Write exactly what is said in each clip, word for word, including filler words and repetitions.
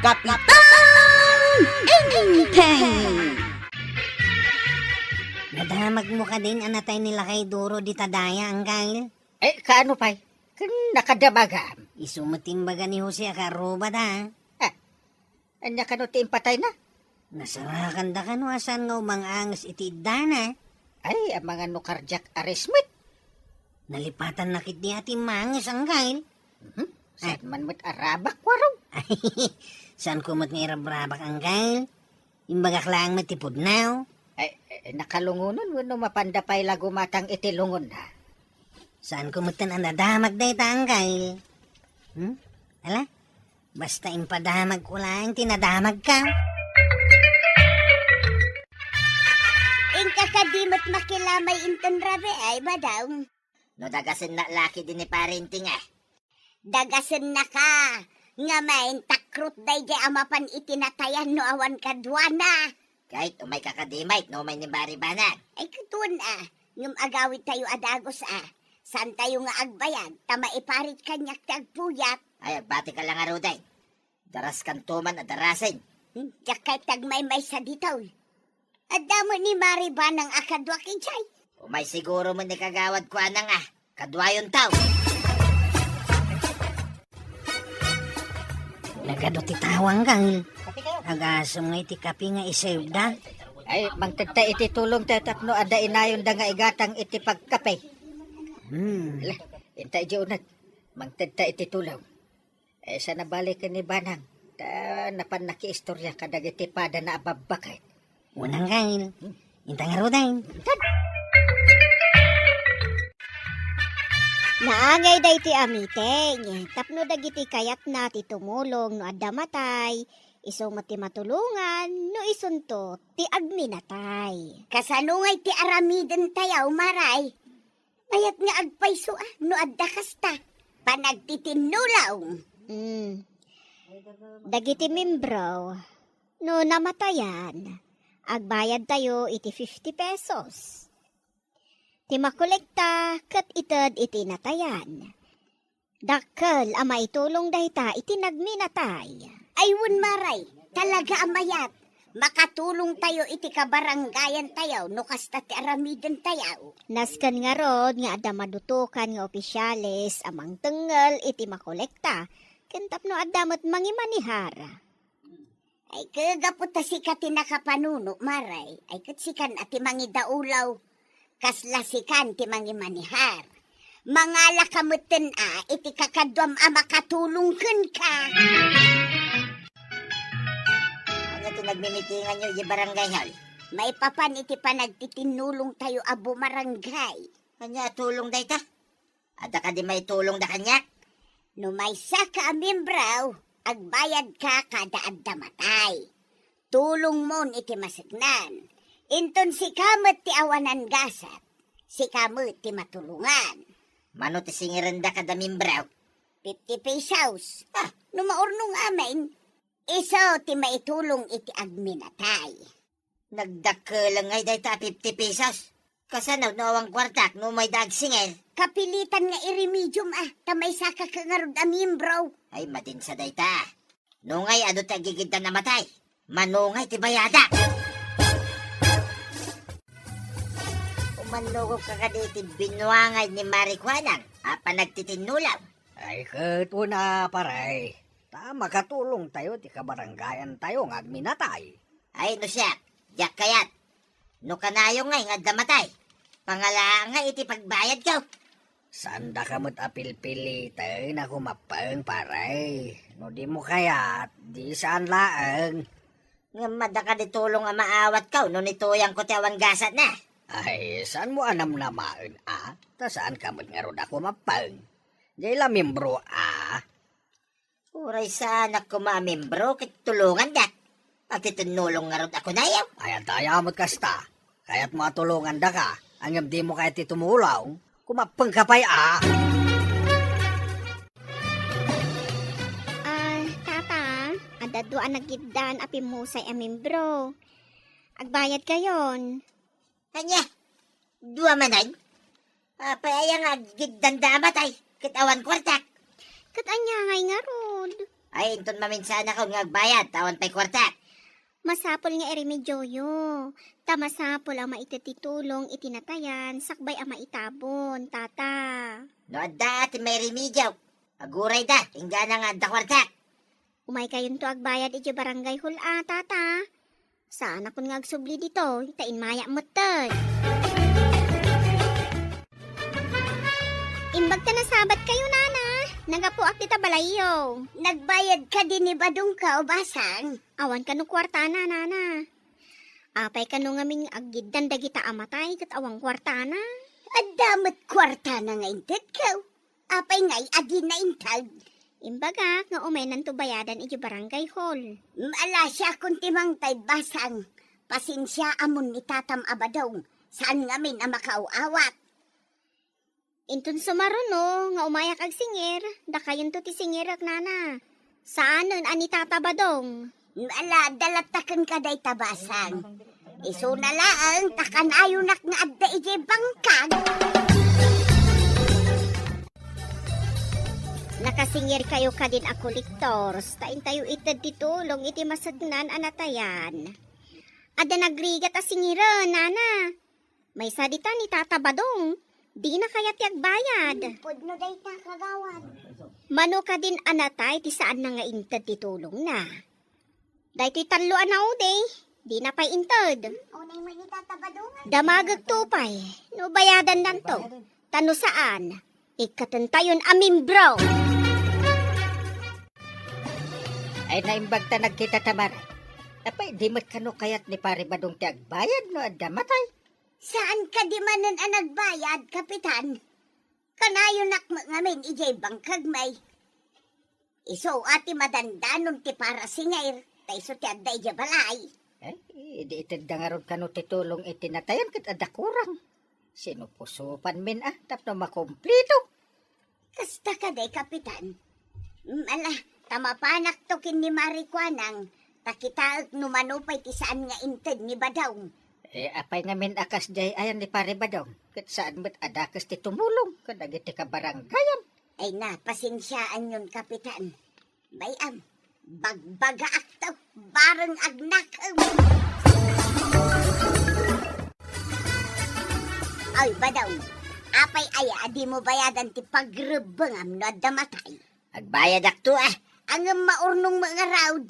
Kapitan Enteng! Nadamagmo kadin a natay ni Lakay Duro dita daya, Anggal? Eh, kaano pay? Ken nakadamagam? Isu met ti imbaga ni Jose a kaarrubada. Ah, ania kano ti impatayna? Nasarakanda kano a saan nga umang-anges iti iddana? Ay, amangan no cardiac arrest met. Nalipatanna ketdi a timmanges, Anggal. Mhm. Saan man met a rabak, Warong? Saanko met nga irabrabak, Anggal. Imbagak laeng met ti pudno. Ay, eh, nakalungonon wenno mapanda pay la gumatang iti lungonna? Saanko metten a nadamag dayta, Anggal. Hmm? Ala, basta impadamagko laeng ti nadamagka. Inka kadi met makilamay inton rabii, Madam. No dagasennak la ketdi ni Pare Enteng, eh. Dagasennaka, ngem takrot daydiay a mapan iti natayan no awan kaduana. Ket umayka kadi met no umay ni Mari Banang. Ay, ket wen a, ngem agawidtayo a dagus a. Saantayo nga agbayag, ta maiparit kaniak ti agpuyat. Ay, agbatika la ngaruden. Daraskanto man a darasen. Hmm, diak kayat ti agmaymaysa ditoy. Adda met ni Mari Banang a kaduak idiay. Umay siguro met ni Kagawad Kuanang a kaduayonto. Nagadu ti tawang, Anggal. Agasem nga iti kape nga isewda. Ay, mangtedta iti tulongtayo tapno adda inayonda nga igatang iti pagkape. Hmm. Ala, inta idiay uneg. Mangtedta iti tulong. Eh, saan a baliken ni Banang? Ta napan nakiistoria kadagiti padana a babbaket. Unang kail. Inta ngaruden. Naangay daytoy a meeting tapno dagiti kayatna ti tumulong no adda matay, isu met ti matulongan no isunto ti agminatay. Kasano ngay ti aramidentayo, Maray? Mayat nga agpayso a no adda kasta. Panagtitinnulong. Mm. Dagiti membro, no namatayan, agbayadtayo iti fifty pesos. Ti makolekta ket ited iti natayan. Dakkel a maitulong dayta iti nagminatay. Ay wen, Maray, talaga a mayat. Makatulongtayo iti kabarangayantayo no kasta ti aramidentayo. Nasken ngarud nga adda madutokan nga opisyales a mangtengngel iti makolekta ken tapno adda met mangimanehar. Ay, ket gapu ta sika ti nakapanuno, Maray, ay ket sikan a ti mangidaulaw. Kasla sikan ti mangimanehar. Mangalaka metten a iti kakaduam a makatulong kenka. Ania ti nagmimitinganyo idiay barangay hall? Maipapan iti panagtitinnulongtayo a bumarangay. Ania a tulong dayta? Adda kadi maitulongda kaniak? No maysaka a membro, agbayadka kada adda matay. Tulongmon iti maseknan. Inton sika met ti awanan gasat, sika met ti matulongan. Mano ti singirenda kada membro? Fifty pesos. Ah, no maurnong amin, isu ti maitulong iti agminatay. Nagdakkel ngay dayta a fifty pesos. Kasano no awan kuartak no umayda agsingir? Kapilitan nga iremedium a, ta maysaka ka ngarud a miembro. Ay, madinsa dayta. No ngay adu ti agigiddan a matay, mano ngay ti bayadak? Umannogok ka kadi iti binuangay ni Mari Kuanang a panagtitinnulong. Ay, ket una, pare, ta makatulongtayo ti kabarangayantayo nga agminatay. Ay, no siak, diak kayat. No kanayo ngay nga adda matay, pangalaang ngay iti pagbayadko. Saandaka met a pilpiliten a kumappeng, pare. No dimo kayat, di saan laeng. Ngem adda kadi tulong a maawatko no nituyangko ti awan gasatna? Ay, saanmo a namnamaen a? Ta saanka met ngarud a kumappeng. Diay la membro a. Uray saanak koma a membro ket tulongandak. Agtitinnulong ngarud a kunayo. Ay, adda aya met kasta. Kayatmo a tulongandaka, ngem dimo kayat ti tumulong. Kumappengka pay a. Ah, tata, adda dua a nagiddan a pimmusay a membro. Agbayadkayon. Ania? Dua manen? Apay aya nga agiddanda a matay ket awan kuartak? Ket ania ngay ngarud? Ay, inton maminsaanakon nga agbayad, ta awan pay kuartak. Masapul nga iremedioyo. Ta masapul a maited ti tulong iti natayan sakbay a maitabon, tata. No adda ti mairemedio, agurayda, inggana nga adda kuartak. Umaykayonto agbayad idiay barangay hall a, tata. Saanakon nga agsubli ditoy, ta immayak metten. Imbag ta nasabatkayo, nana. Nagapuak dita balayyo. Nagbayad kadi ni badongko, Basang? Awan kano kuartana, nana. Apay kano ngamin nga aggiddan dagita a matay ket awan kuartana? Adda met kuartana nga intedko. Apay ngay a dina inted? Imbagak nga umaynanto bayadan idiay barangay hall. Ala, siakon ti mangted, Basang. Pasensia amon ni tatam a badong. Saan ngamin a makaaw-awat. Inton sumaruno nga umayak agsingir, dakayonto ti singirek, nana. Saanen a ni tata badong. Ala, adda latta kenka dayta, Basang. Isuna laeng ta kanayonak nga adda idiay bangkag. Nakasingirkayo kadin a kolektors, ta intayo ited ti tulong iti masegnan a natayan. Adda nagrigat a singiren, nana. Maysa dita ni Tata Badong, dina kayat ti agbayad. Pudno dayta, kagawad. Mano kadin a natay ti saanna nga inted ti tulongna? Daytoy tallo a naudi, dina pay inted. Unay met ni Tata Badong. Damagekto pay, no bayadandanto. Ta no saan, ikkatentayon a membro. Ay, naimbag ta nagkita ta man. Apay, di met kano kayat ni Pare Badong ti agbayad no adda matay? Saan kadi manen a nagbayad, Kapitan? Kanayonak met ngamin idiay bangkag, may. Isu a ti madandanon ti parasingir, ta isu ti adda idiay balay. Ay, idi itedda ngarud kano ti tulong iti natayan ket adda kurang. Sinupusopan min a tapno makumplito. Kasta kadi, Kapitan? Mm, ala, ta mapanakto ken ni Mari Kuanang, ta kitaek no mano pay ti saan nga inted ni Badong. Eh, apay ngamin a kasdiay ayan ni Pare Badong? Ket saan met a dakes ti tumulong kadagiti kabarangayan. Ay na, pasensiaanyon, Kapitan. Bay-am, bagbagaakto, bareng agnakem. Ay, Badong, apay aya a dimo bayadan ti pagrebbengam no adda matay? Agbayadakto, a. Ngem maurnong met ngarud.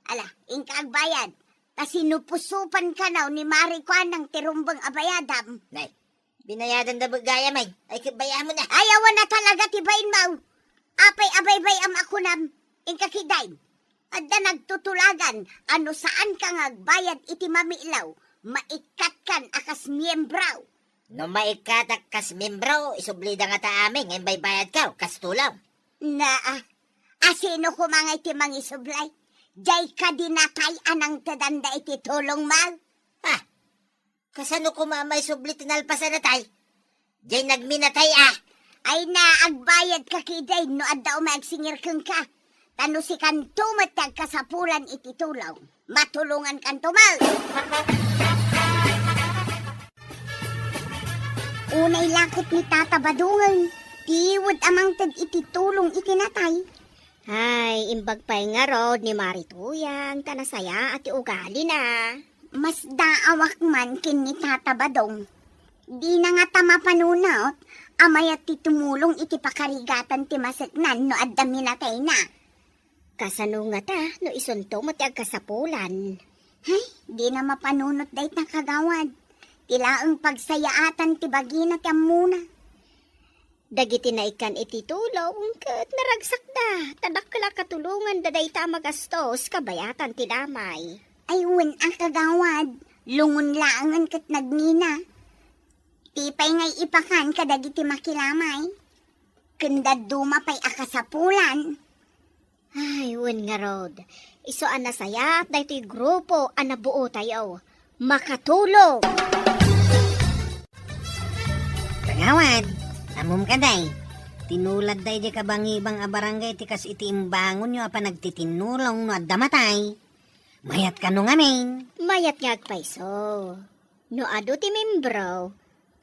Ala, inka agbayad. Ta sinupusopan kano ni Mari Kuanang ti rumbeng a bayadam. Nay, binayadanda met gayam, ay. Ay, ket bay-amon a. Ay, awan a talaga ti bainmo. Apay a baybay-am a kunam? Inka ketdin. Adda nagtutulagan a no saanka nga agbayad iti mamilaw, maikkatkan a kas miembro. No maikkatak kas miembro, isublida ngata amin nga imbaybayadkaw kas tulong. Naa, a sino koma ngay ti mangisubli? Diay kadi natay a nangtedanda iti tulongmo? Ha? Kasano koma a maisubli ti nalpas a natay? Diay nagminatay a. Ay na, agbayadka ketdin no adda umay agsingir kenka. Ta no sikanto met ti agkasapulan iti tulong, matulongankanto met. Unay la ket ni Tata Badong, tiwed a mangted iti tulong iti natay. Ay, imbag pay ngarud ni Mari Tuyang, ta nasayaat ti ugalina. Masdaawak man ken ni Tata Badong. Dina ngata mapanunot a mayat ti tumulong iti pakarigatan ti maseknan no adda minatayna. Kasano ngata no isunto met ti agkasapulan? Hay, dina mapanunot dayta, kagawad. Ti laeng pagsayaatan ti bagina ti ammona. Dagiti naikkan iti tulong ket naragsakda, ta dakkel a katulonganda dayta a magastos kabayatan ti damay. Ay, wen a, kagawad, lungon laengen ket nagnina. Ti pay ngay ipakan kadagiti makilamay, ken dadduma pay a kasapulan. Ay, wen ngarud, isu a nasayaat daytoy grupo a nabuotayo. Makatulong! Kagawad, ammom kadi, tinuladda idiay kabangibang a barangay ti kas iti imbangonyo a panagtitinnulong no adda matay. Mayat kano ngamin? Mayat nga agpayso. No adu ti membro,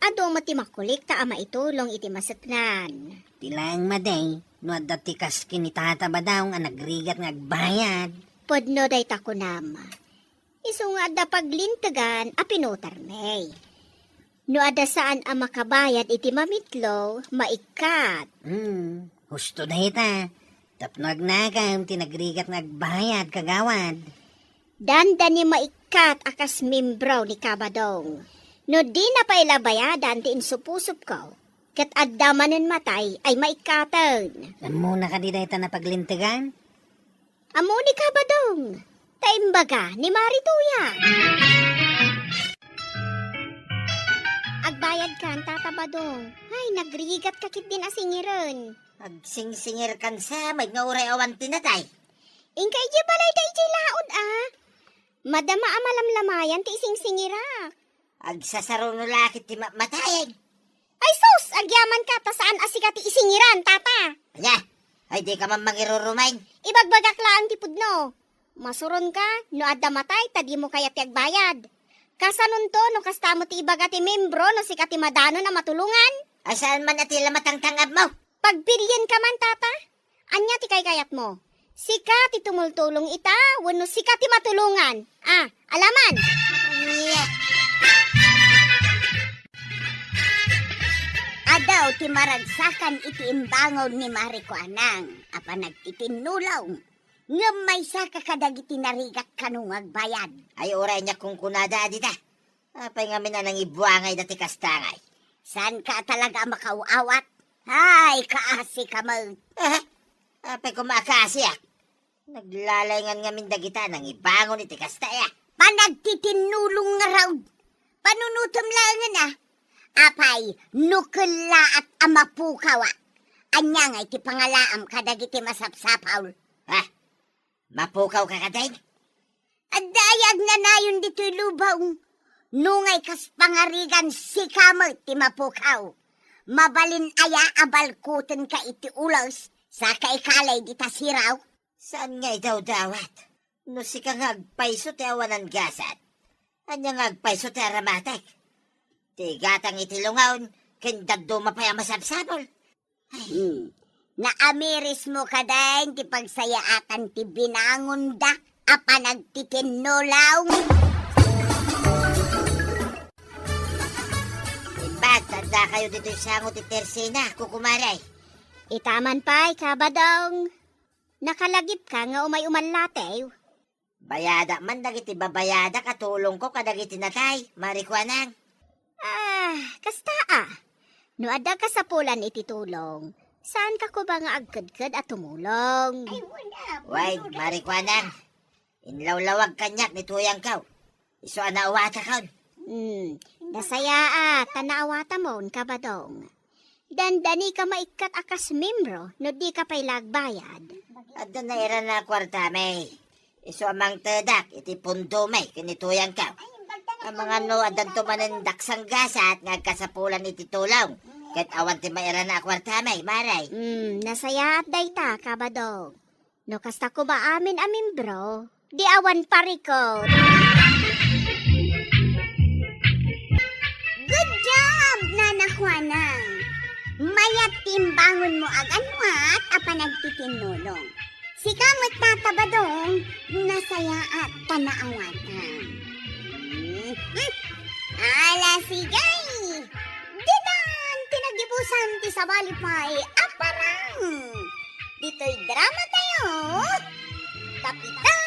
Adu met ti makulikta a maitulong iti maseknan. Ti laeng madi, no adda ti kas ken ni Tata Badong a nagrigat nga agbayad. Pudno dayta kunam. Isu nga adda paglintegan a pinutarmi. No adda saan a makabayad iti mamitlo, maikkat. Hmm, husto dayta. Tapno agnakem ti nagrigat nga agbayad, kagawad. Dandani maikkat a kas membro ni Kabadong. No dina pay la bayadan ti insupusupko, ket adda manen matay ay maikkaten. Ammona kadi dayta napaglintegan? Ammo ni Kabadong, ta imbaga ni Mari Tuya. Agbayad kan, Tata Badong. Ay, nagrigat ka ketdin a singiren. Agsingsingir kan sa met nga uray awan ti natay. Inka idiay balay da idiay laod, a. Madama a malamlamayan ti isingsingirak. Agsasaro no la ket ti ma-, matayen. Ay sus! Agyamanka ta saan a sika ti isingiran, Tata! Ania? Ay, dika man mangirurumaen. Ibagbagak laeng ti pudno. Masuronka, no adda matay, ta dimo kayat ti agbayad. Kasanonto, no kasta met ti ibaga ti membro, no sika ti madanon a matulongan? Ay, saan man a ti la matangtang-abmo? Pagpilienka man, Tata. Ania ti kaykayatmo? Sika ti tumultulong ita, wenno sika ti matulongan? A, alaman! Ania? Adu ti maragsakan iti imbangon ni Mari Kuanang a panagtitinnulong, ngem maysaka kadagiti narigat kano nga agbayad. Ay, uray nia kunkunada a dita. Apay ngamin a nangibuangay dati kasta ngay? Saanka a talaga a makaaw-awat? Ay, kaasika met. Aha, apay koma a kaasiak? Naglalaingan ngamin dagita a nangibangon iti kasta, a. Panagtitinnulong ngarud. Panunotem laengen, a. Apay, no kellaat a mapukaw, a. Ania ngay ti pangalaam kadagiti masapsapul? Ha? Mapukawka kadin? Adda aya agnanayon ditoy lubong? No ngay kas pangarigan, sika met ti mapukaw. Mabalin aya a balkutenka iti ules, saka ikalay dita siraw? Saan nga idawdawat? No sika nga agpayso ti awanan gasat, ania nga agpayso ti aramatek? Ti gatang iti lungaon ken dadduma pay a masapsapul. Hmm. Naamirismo kadin ti pagsayaatan ti binangonda a panagtitinnulong? Imbag, ta addakayo ditoy sango ti tersina, kukumare. Ita man pay, Kabadong. Nakalagipka nga umay umallatew. Bayadak man dagiti babayadak a tulongko kadagiti natay, Mari Kuanang. Ah, kasta a. No adda kasapulan iti tulong, saanka koma nga agkedked a tumulong? Ay, wala. Way, Mari Kuanang. Inlawlawag kaniak ni Tuyangko. Isu a naawatakon. Hmm, nasayaat ta naawatamon, Kabadong. Dandanika maikkat a kas membro no dika pay la agbayad. Adda nairana a kuartami. Isu a mangtedak iti pundomi ken ni Tuyangko. Amangan no addanto manen daksang gasat nga agkasapulan iti tulong. Ket awan ti mairana a kuartami, Mare. Hmm, nasayaat dayta, Kabadong. No kasta koma amin a membro, di awan parikut. Good job, Nana Juana! Mayat ti imbangonmo a ganwat a panagtitinnulong. Sika met, Tata Badong, nasayaat ta naawatam. Mhm. Ala, sige! Ditan ti nagibusan ti sabali pay a parang. Ditoy drama tayo, Kapitan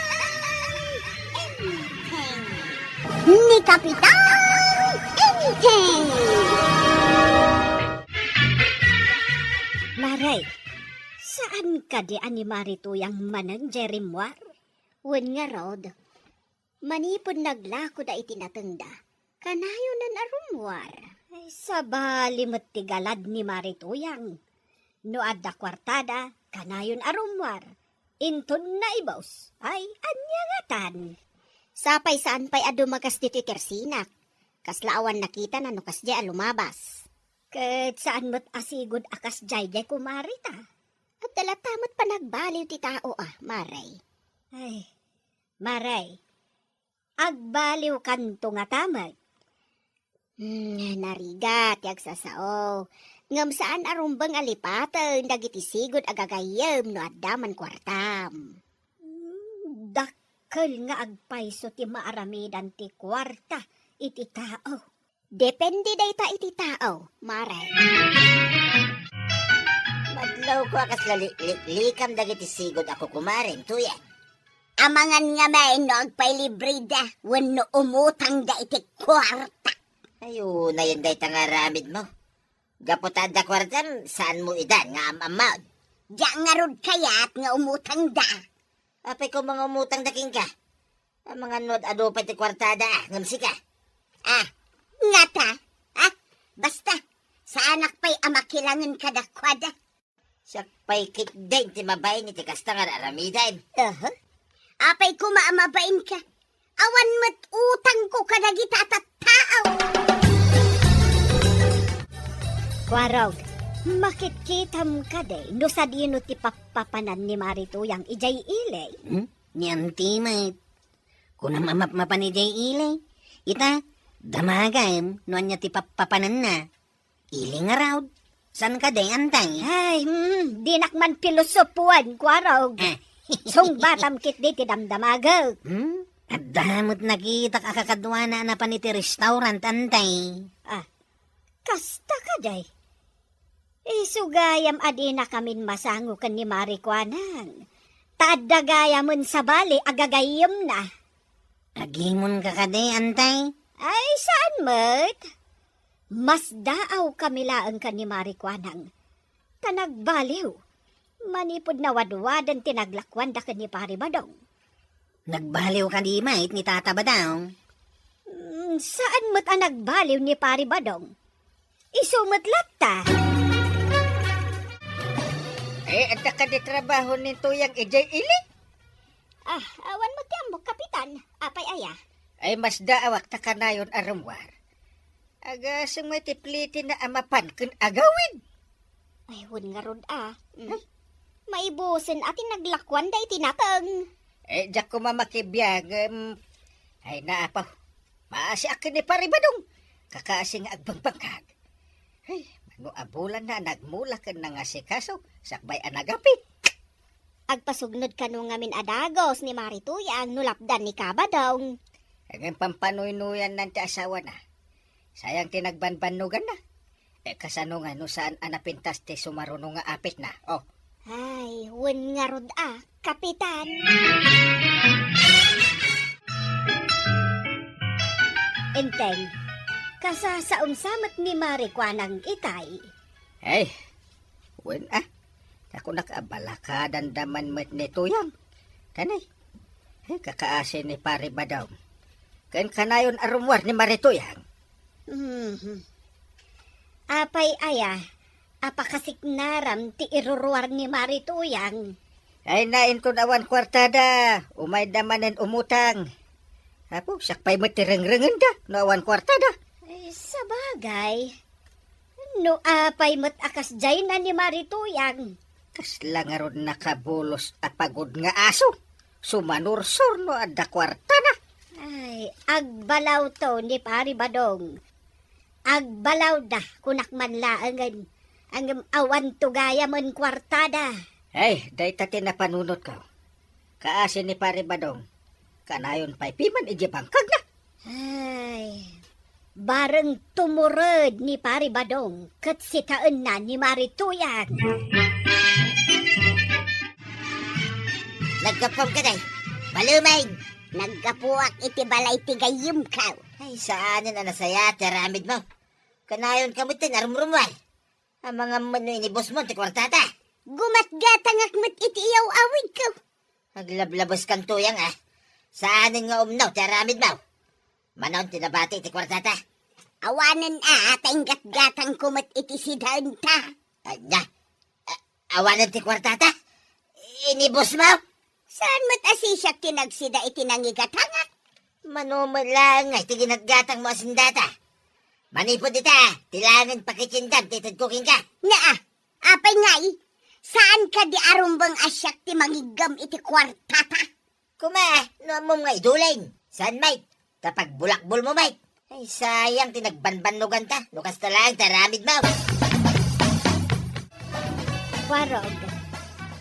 Enteng. Ni Kapitan Enteng. Mare, saan kadi a ni Mari Tuyang manen jay rimmuar? Wen ngarud, manipud naglakoda iti natengda, kanayonen a rummuar. Ay, sabali met ti galad ni Mari Tuyang. No adda kuartada, kanayon a rummuar. Inton naibus, ay, ania ngatan? Sapay saan pay a dumagas ditoy tersinak. Kasla awan nakitana no kasdiay a lumabas. Ket saan met a sigud a kasdiay diay kumari ta. Adda latta met panagbaliw ti tao a, Mare. Ay, Mare, agbaliwkanto ngata met. Hmm, narigat ti agsasao. Ngem saan a rumbeng a lipaten dagiti sigud a gagayyem no adda man kuartam. Hmm, dakkel nga agpayso ti maaramidan ti kuarta iti tao. Depende dayta iti tao, Mare. Madlawko a kasla li-, liklikam dagiti sigud a kukumarem, Tuyang. Amangan ngamin no agpailibreda wenno umutangda iti kuarta. Ay, unayen dayta nga aramidmo. Gapu ta adda kuartam, saanmo idan nga am-ammaon. Diak ngarud kayat nga umutangda. Apay koma nga umutangda kenka? Amangan no ad-adu pay ti kuartada, a, ngem sika? Ah, ngata? Ah, basta, saanak pay a makilangen kadakuada. Siak pay ketdin ti mabain iti kasta nga aramidem. Aha. Apay koma a mabainka? Awan met utangko kadagita a tattao. Kuarog, makitkitam kadi no sadino ti pappapanan ni Mari Tuyang idiay ili? Hmm? Ni Auntie met. Kunam a mapmapan idiay ili. Ita, damagem no ania ti pappapananna. Ili ngarud. Saan kadi, Auntie? Ay, hmm, dinak man pilosopuan, Kuarog. Ah. Sungbatam ketdi ti damdamagek. Hmm? Adda met nakitak a kakaduana a napan iti restaurant, Auntie. Ah, kasta kadi? Isu gayam a dinakamin masango ken ni Mari Kuanang. Ta adda gayamen sabali a gagayyemna. Agimonka kadi, Auntie? Ay, saan met? Masdaawkami laeng ken ni Mari Kuanang. Ta nagbaliw. Manipud nawadwaden ti naglakuanda ken ni Pari Badong. Nagbaliw kadi met ni Tata Badong? Mm, saan met a nagbaliw ni Pari Badong. Isu met latta. Eh, adda kadi trabaho ni Tuyang idiay ili? Ah, awan met ti ammok, Kapitan. Apay aya? Ay, masdaawak ta kanayon a rummuar. Agasem met ti plitina a mapan ken agawid. Ay, wen ngarud a. Mm. Maibusen a ti naglakuanda iti nateng. Eh, diak koma makibiag, em. Ay, naapaw. Maasiak ken ni Pari Badong. Kakaasi nga agbangbanghag. Ay, mano a bulanna a nagmula ken nangasikaso, sakbay a nagapit. Agpasugnod kano ngamin a dagus ni Mari Tuyang no lapdan ni Kabadong. Ngem pampanuynuyanna ti asawana. Sayang ti nagbanbannoganna. E, kasano nga no saan a napintas ti sumaruno nga apitna? Oh. Ay, wen ngarud a, Kapitan. Enteng, kasasaom sa met ni Mari Kuanang itay. Ay, wen a. Nakunak a balakadanda man met ni Tuyang. Kanay, ay, kakaasi ni Pari Badong. Ken kanayon a rummuar ni Mari Tuyang. Mhm. Apay aya, a pakasiknaram ti iruruar ni Mari Tuyang? Ay, na inton awan kuartada, umayda manen umutang. Apo, siak pay met ti rengrengenda no awan kuartada. Ay, sabagay. No apay met a kasdiayna ni Mari Tuyang? Kasla ngarud nakabulos a pagod nga aso. Sumanursor no adda kuartada. Ay, agbalawto ni Pari Badong. Agbalawda, kunak man laengen. Ngem awanto gayamen kuartada. Ay, dayta ti napanunotko. Kaasi ni Pari Badong, kanayon pay piman idiay bangkagna. Ay, bareng tumured ni Pari Badong ket sitaenna ni Mari Tuyang. Naggapuam kadi, Baluming! Naggapuak iti balay ti gayyemko. Ay, saanen a nasayaat ti aramidmo. Kanayonka met ti narumrumuar. Amangan met no inibusmo ti kuartata. Gumatgatangak met iti iyaw-awidko. Aglablabeskan, Tuyang, a. Saanen nga umno ti aramidmo. Manon ti nabati ti kuartata? Awanen a, ta inggatgatangko met iti sidaenta. Ania? A-, awanen ti kuartata? Inibusmo? Saan met a sisiak ti nagsida iti nangigatangak? Mano met laeng ngay ti ginatgatangmo a sendata? Manipud ita, ti laengen pakitiendam ti itedko kenka. Naa, apay ngay, saan kadi a rumbeng a siak ti mangiggem iti kuartata? Kuma, no ammom nga idulin, saan met? Ta pagbulakbolmo met. Ay, sayang ti nagbanbannoganta. No kasta laeng ti aramidmo. Warog,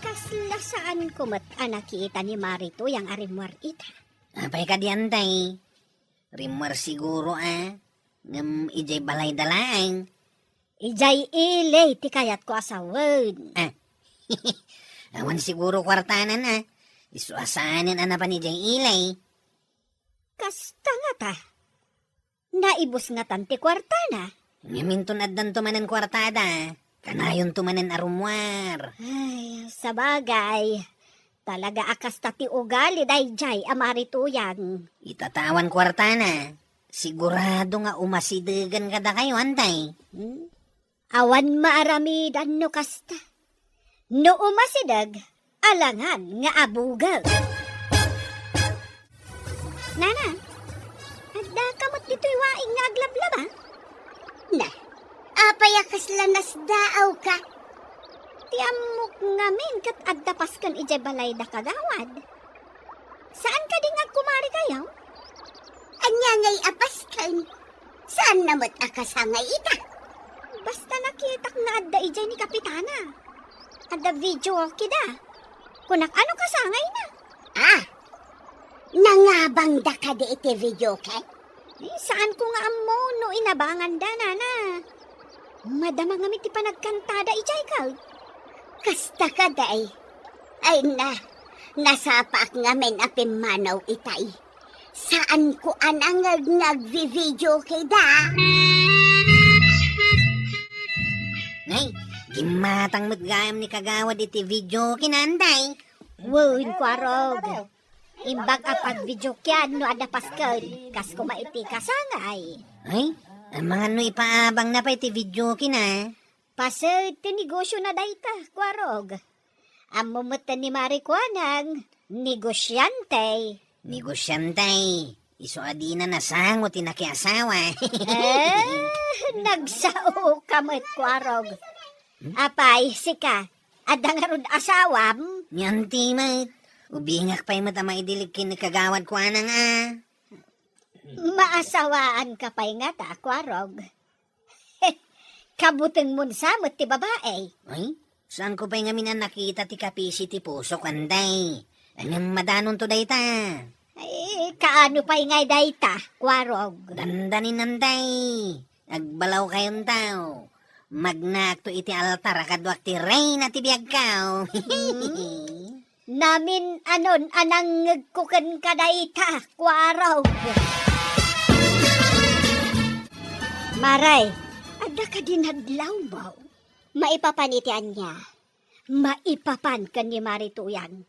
kasla saanko met a nakita ni Mari Tuyang a rimmuar ita. Apay kadi, Antay? Rimmuar siguro a, ngem idiay balayda laeng. Idiay ili ti kayatko a sawen. Ah. Awan siguro kuartana na. Isu a saanen a napan idiay ili. Kasta ngata. Naibus ngatan ti kuartana. Ngem inton addanto manen kuartada, kanayonto manen a rummuar. Ay, sabagay. Talaga a kasta ti ugali daydiay a Mari Tuyang. Ita ta awan kuartana, sigurado nga umasidegan kadakayo, Antay. Hmm? Awan maaramidan no kasta. No umasideg, alangan nga abugek. Nana, addaka met ditoy waing nga aglablaba? Na, apay a kasla nasdaawka? Ti ammok ngamin ket adda pasken idiay balayda, kagawad. Saan kadi nga agkumarikayo? Ania ngay a pasken? Saanna met a kasangay ita? Basta nakitak nga adda idiay ni Kapitana. Adda videoke da. Kunak, ano kasangayna? Ah, nangabangda kadi iti videoke? Eh, saanko nga ammo no inabanganda, nana. Madama ngamin ti panagkantada idiay, ket. Kasta kadi. Ay na, nasapaak ngamin a pimmanaw itay. Saanko a nangeg nga agvi-videoke da. Nay, gimmatang met gayam ni kagawad iti videoke na, Antay. Wen, Kuarog. Imbag a pagvideokean no adda pasken, kas koma iti kasangay. Ay, amangan no ipaabangna pay ti videoke na. Paset ti negosiona dayta, Kuarog. Ammo met ni Mari Kuanang, negosiante. Negosiante. Isu a dina nasango ti nakiasawa. Eh, nagsaoka met, Kuarog. Hmm? Apay, sika, adda ngarud asawam? Ni anti met. Ubingak pay met a maidilig ken ni kagawad Kuanang a. Maasawaanka pay ngata, Kuarog. Kabutengmon sa met ti babae. Ay, saanko pay ngamin a nakita ti kapisi ti pusok, Antay. Ngem madanonto dayta. Ay, kaano pay ngay dayta, Kuarog? Dandanin, Antay. Agbalawkayonto. Magnaakto iti altar a kaduak ti reyna ti biagko. Hmm? Namin-anon a nangngegko kenka dayta, Kuarog. Maray, adda kadi nadlawmo? Maipapan iti ania? Maipapan ken ni Mari Tuyang.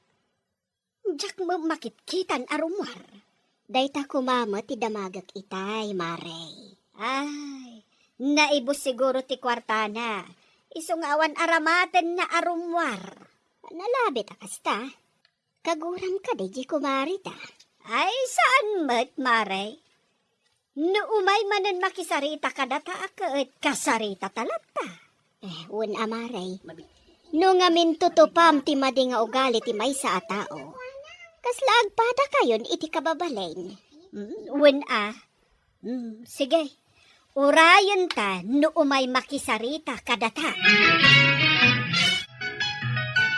Diak met makitkitan a rummuar. Dayta koma met ti damagek itay, Maray. Ay, naibus siguro ti kuartana. Isu nga awan aramatenna a rummuar. Nalabit a kasta. Kaguram kadi diay kumarita? Ay, saan met, Maray. No umay manen makisarita kadata a ket kasaritata latta. Eh, wen a, Maray. No ngamin tutupam ti madi nga ugali ti maysa a tao, kasla agpadakayon iti kababalin. Mm, wen a. Mm, sige. Urayenta no umay makisarita kadata.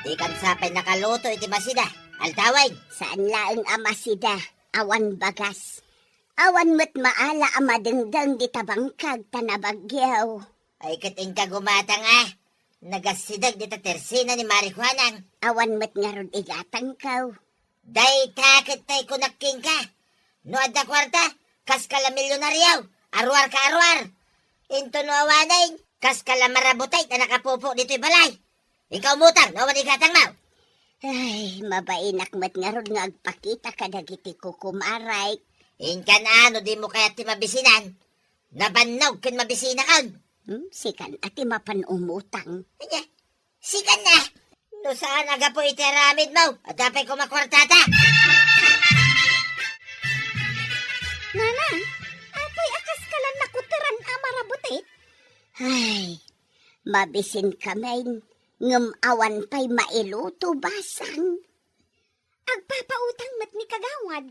Dikan sa pay nakaluto iti masida. Altawen. Saan laeng a masida. Awan bagas. Awan met maala a madengdeng dita bangkag ta nabagyo. Ay, ket inka gumatang a. Nagasideg dita tersina ni Mari Kuanang. Awan met ngarud igatangko. Dayta ket tay kunak kenka. No adda kuarta, kaska la milyonario. Aruar ka aruar. Into no awanen, kaska la marabutay ta nakapupo ditoy balay. Ikaw, umutang, no awan igatangmo. Ay, mabainak met ngarud nga agpakita kadagiti kukumarek. Inkan a, no dimo kayat ti mabisinan. Nabannog ken mabisinakon. Hmm, sikan a ti mapan umutang. Ania? Sikan a. No saan a gapu iti aramidmo, adda pay koma kuartata. Nana, apay a kaskalan nakuteran a marabutit? Ay, mabisin kamin, ngem awan pay mailuto basang. Agpapautang met ni kagawad.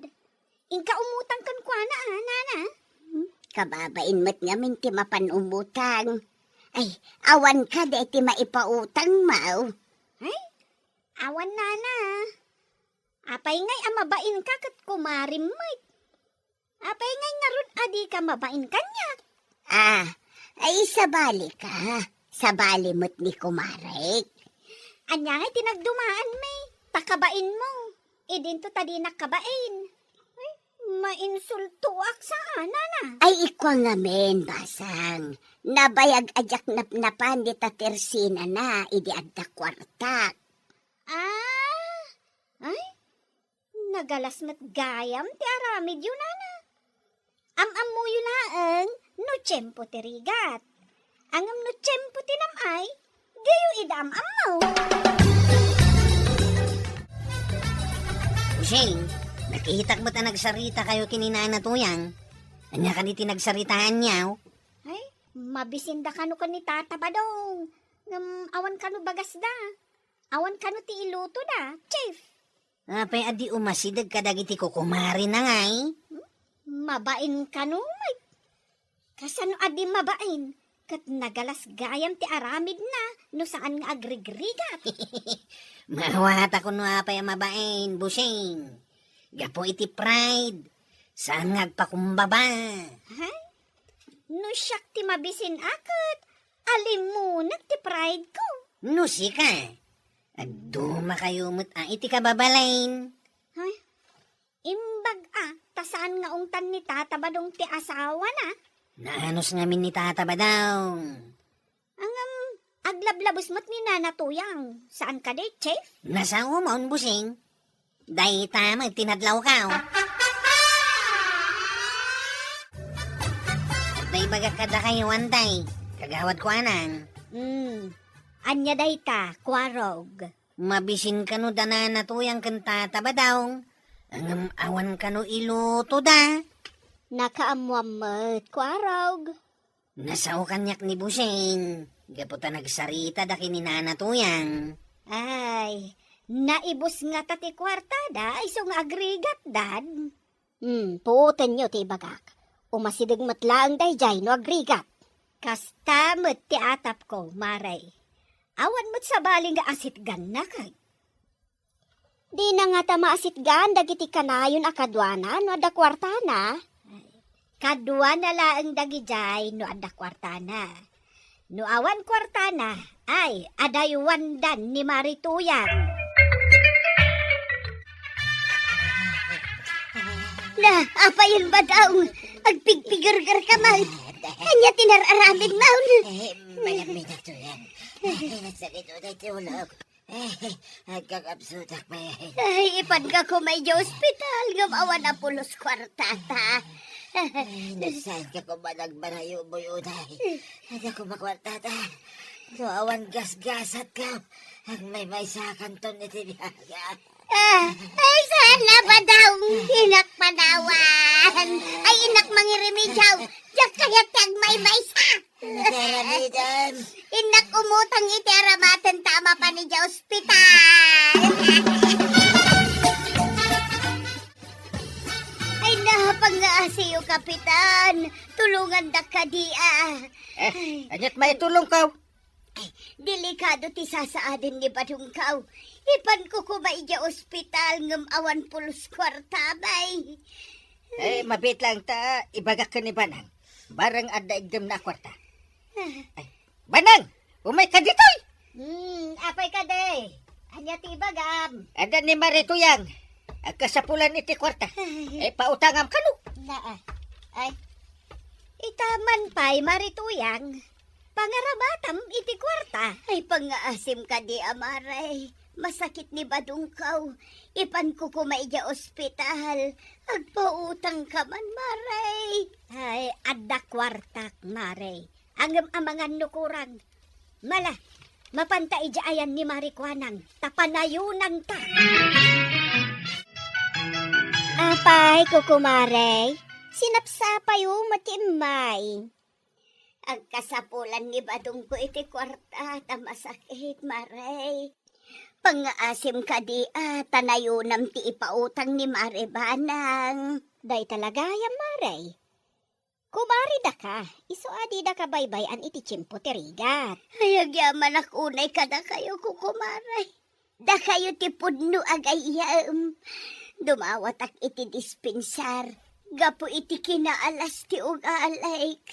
Inka umutang kenkuana, a, nana? Hmm? Kababain met ngamin ti mapan umutang. Ay, awan kadi ti maipautangmo? Ay, awan, nana. Apay ngay a mabainka ket kumarim met? Apay ngay ngarud a dika mabain kaniak? Ah, ay, sabali ka. Sabali met ni kumarek. Ania ngay ti nagdumaanmi? Ta kabainmo. Idinto ta dinak kabain. Ay, mainsultoak saan, nana. Ay, ikua ngamin, basang. Nabayag a diak napnapan dita tersinana idi adda kuartak. Ah, ay, nagalas met gayam ti aramidyo, nana. Am-ammoyo laeng no tiempo ti rigat. Ngem no tiempo ti nam-ay, diyo ida am-ammo. Busing, nakitak met a nagsaritakayo ken ni Nana Tuyang. Ania kadi ti nagsaritaanyo? Ay, mabisinda kano ken ni Tata Badong. Ngem awan kano bagasda. Awan kano ti ilutoda, Chief. Apay a di umasideg kadagiti kukumarina ngay? Hmm? Mabain kano met. Kasano a di mabain? Ket nagalas gayam ti aramidna no saan nga agrigrigat. Maawatak no apay a mabain, Busing. Gapu iti pride, saan nga agpakumbaba. Hay? No siak ti mabisin a ket, alimunek ti pride ko. No sika, agdumakayo met a iti kababalin. Ay, imbag a, ta saan nga ungtan ni Tata Badong ti asawana? Naanus ngamin ni Tata Badong. Ngem, aglablabes met ni Nana Tuyang. Saan kadi, Chief? Nasaomon, Busing. Dayta met ti nadlawko. Dayta ibagak kadakayo, Antay. Kagawad Kuanang. Hmm. Ania dayta, Kuarog? Mabisin kano da Nana Tuyang ken Tata Badong. Ngem awan kano ilutoda. Nakaammoam met, Kuarog. Nasao kaniak ni Busing, gapu ta nagsarita da ken ni Nana Tuyang. Ay, naibus ngata ti kuartada, isu nga agrigatdan. Hmm, puotenyo ti ibagak. Umasideg met laeng daydiay no agrigat. Kasta met ti atapko, Mare. Awan met sabali nga asitgannak. Dina ngata maasitgan dagiti kanayon a kaduana no adda kuartana. Kaduana laeng dagidiay no adda kuartana. No awan kuartana, ay, adaywandan ni Mari Tuyang. Na, apayen, Badong, agpigpigergerka man. Ania ti nar-aramidmo? Eh, malamminak, Tuyang. Eh, nasakit ulit ti ulok. Eh, agkakapsutak pa yan. Ay, ipanka koma idiay ospital, ngem awan a pulos kuartata. Ay, no saan ka koma nagbarayo, Boy Uday? Adda koma kuartata. No awan gasgasatka, agmaymaysakanton iti biag. Ah, ay, saan na ba daw? Inak panawan. Ay, inak mangirimediaw. Diak kayat ti agmaymaysa. Nagarabidan. Innak umutang iti aramaten ta a mapan idiay ospital. Ay, napangaasiyo, Kapitan. Tulongandak kadi, ah. Eh, aniat maitulongko? Ay, delikado ti sasaaden ni Badongko. Ipanko koma idiay ospital ngem awan pulos kuarta, bay. Eh, mabiit laeng ta ibagak ken ni Banang. Bareng adda igdemna a kuarta. Ah. Ay, Banang! Umayka ditoy! Hmm, apay kadi? Ania ti ibagam? Adda ni Mari Tuyang. Agkasapulan iti kuarta. Ay. Eh, pautangam kano. Naa. Ay. Ita man pay, Mari Tuyang. Pangarabatam iti kuarta. Ay, pangaasim kadi a, Mare. Masakit ni Badongko. Ipanko koma idiay ospital. Agpautangka man, Mare. Ay, adda kuartak, Mare. Ngem amangan no kurang. Mala, mapanta idiay ayan ni Mari Kuanang, ta panayonanta. Apay, kukumare, sinapsapayo met ti immay. Agkasapulan ni Badongko iti kuarta ta masakit, Mare. Pangaasim kadi a, ta nayonam ti ipautang ni Mare Banang. Dayta la gayam, Mare. Kumare daka, isu a didaka baybay-an iti tiempo ti rigat. Ay, agyamanak unay kadakayo, kukumare. Dakayo ti pudno a gayyem. Dumawatak iti dispensar gapu iti kinaalas ti ug-aalaek.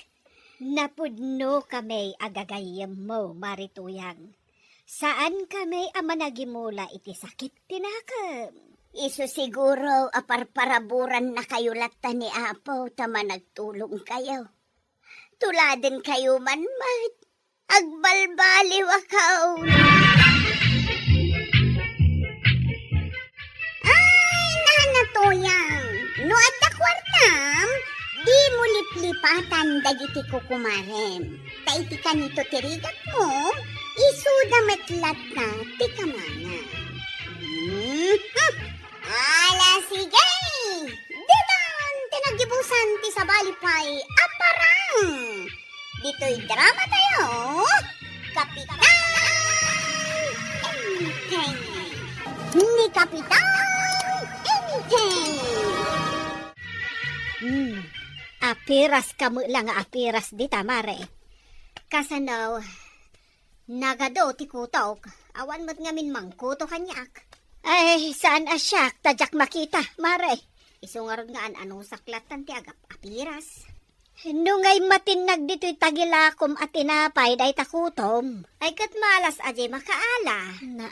Napudno kami a gagayyemmo, Mari Tuyang. Saan kami a managimula iti sakit ti nakem. Isu siguro a parparaburannakayo latta ni Apo ta managtulongkayo. Tuladenkayo man met. Agbalbaliwakaw. Ay, Nana Tuyang, no adda kuartam, dimo liplipatan dagiti kukumarem. Ta iti kanito ti rigatmo, isuda met latta ti kamangam. Mhm. Ala, sige! Ditan ti nagibusan ti sabali pay a parang! Ditoy drama tayo, Kapitan Enteng. Ni Kapitan Enteng. Hmm, apiras ka met la nga apiras dita, Mare. Kasano, nagadu ti kutok, awan met ngamin mangkuto kaniak. Ay, saan a siak, ta diak makita, Mare. Isu ngarud nga an-anusak lattan ti agap-apiras. No ngay matinnag ditoy tagilakom a tinapay dayta kutom. Ay, ket malas a diay makaala. Na,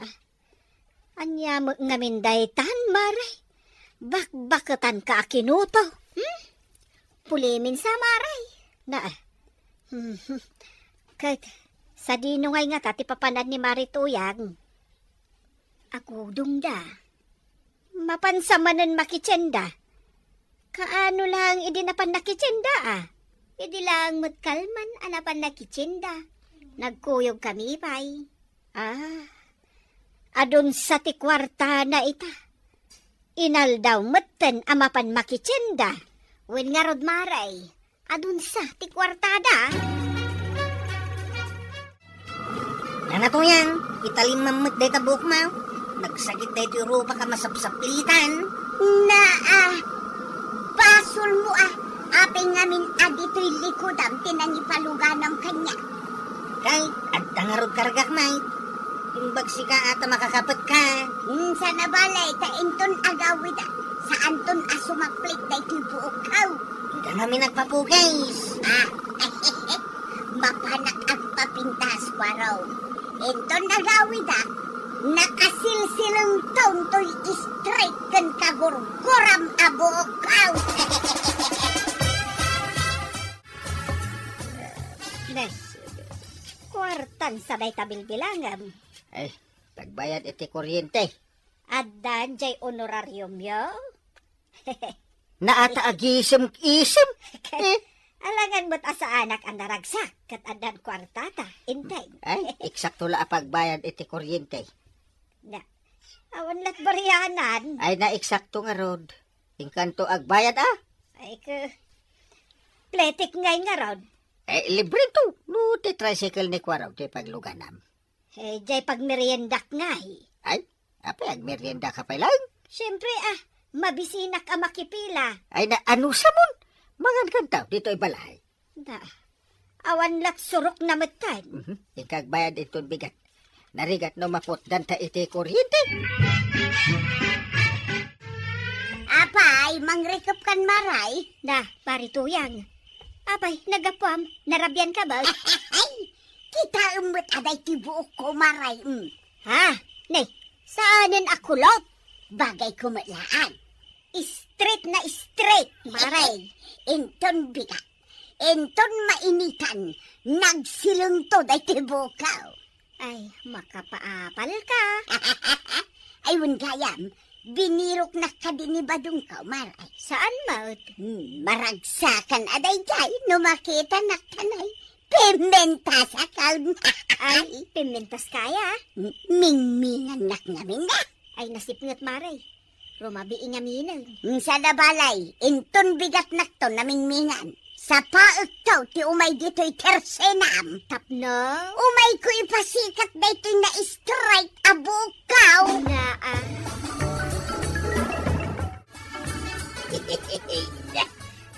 ania met ngamin daytan, Mare? Bakbaketanka a kinuto. Hmm? Pulimin sa, Mare. Na, hmm, ket sadino ngay ngata ti papanan ni Mare Tuyang? Agudongda. Mapansa manen makitienda. Kaano lang idi napan nakitienda, a? Idi lang met kalman a napan nakitienda. Nagkuyog kami pay. Ah, adunsa ti kuartana ita. Inaldaw metten a mapan makitienda. Wen ngarud, Mare. Adunsa ti kuartada? Nana Tuyang, italimmam met dayta buokmo. Nagsagit daytoy rupak a masapsaplitan. Naa, basolmo a, apay ngamin a ditoy likodam ti nangipaluganam kaniak. Kay, adda ngarud kargak, Mike. Imbag sika a ta makakapetka. Insan a balay, ta inton agawida, saanton a sumaplit daytoy buokko. Ita ngamin agpapugis. Ah, mapanak agpapintas, Kuarong. Inton agawida, nakasilsilengton toy straight ken kagurguram a buokko. Ne, kuartan sa dayta bilbilangam. Ay, pagbayad iti kuryente. Addan jay honorariumyo? Naata agisem-isem. Ket, eh, alangan met a saanak a naragsak, ket addan kuartata, integ. Ay, eksakto la a pagbayad iti kuryente. Na, awan lat barianan. Ay, na eksakto ngarud. Inkanto agbayad, a? Ay, ke, pletik ngay ngarud. Eh, libre to. No, ti tricycle ni Kuarog, ti pagluganam. Eh, jay pagmeriendak ngay. Ay, apay agmerienda ka pay laeng? Siempre, a, mabisinak a makipila. Ay, na, ano sa mon? Mangan kantaw, ditoy balay. Da, awan lat surok na metten. Mhm. Inka agbayad inton bigat. Narigat no maputdanta iti kuryente. Apay, mangrikep kan Maray? Da, Pari Tuyang. Apay, nagapuam, narabian ka ba? Ay, kitaem met a daytoy buokko, Maray, mm. Ha? Ne, saanen a kulot? Bagayko met laeng. Straight na straight, Maray. Inton bigat, inton mainitan, nagsilengto daytoy buokko. Ay, makapaapal ka. Ay, wen gayam, biniroknak kadi ni badongko, Maray. Saan met? Hmm, maragsakan a daydiay no makitanak, tanay. Pimentas a kaon. Ay, pimentas kaya? M-, mingmingannak ngamin da. Ay, nasipnget, Maray. Rumabii ngaminen. Insan a balay, inton bigatnakto namingmingan. Sapaekto ti umay ditoy tersenam. Tapno? Umayko ipasikat daytoy na-strike a bukaw. Naa.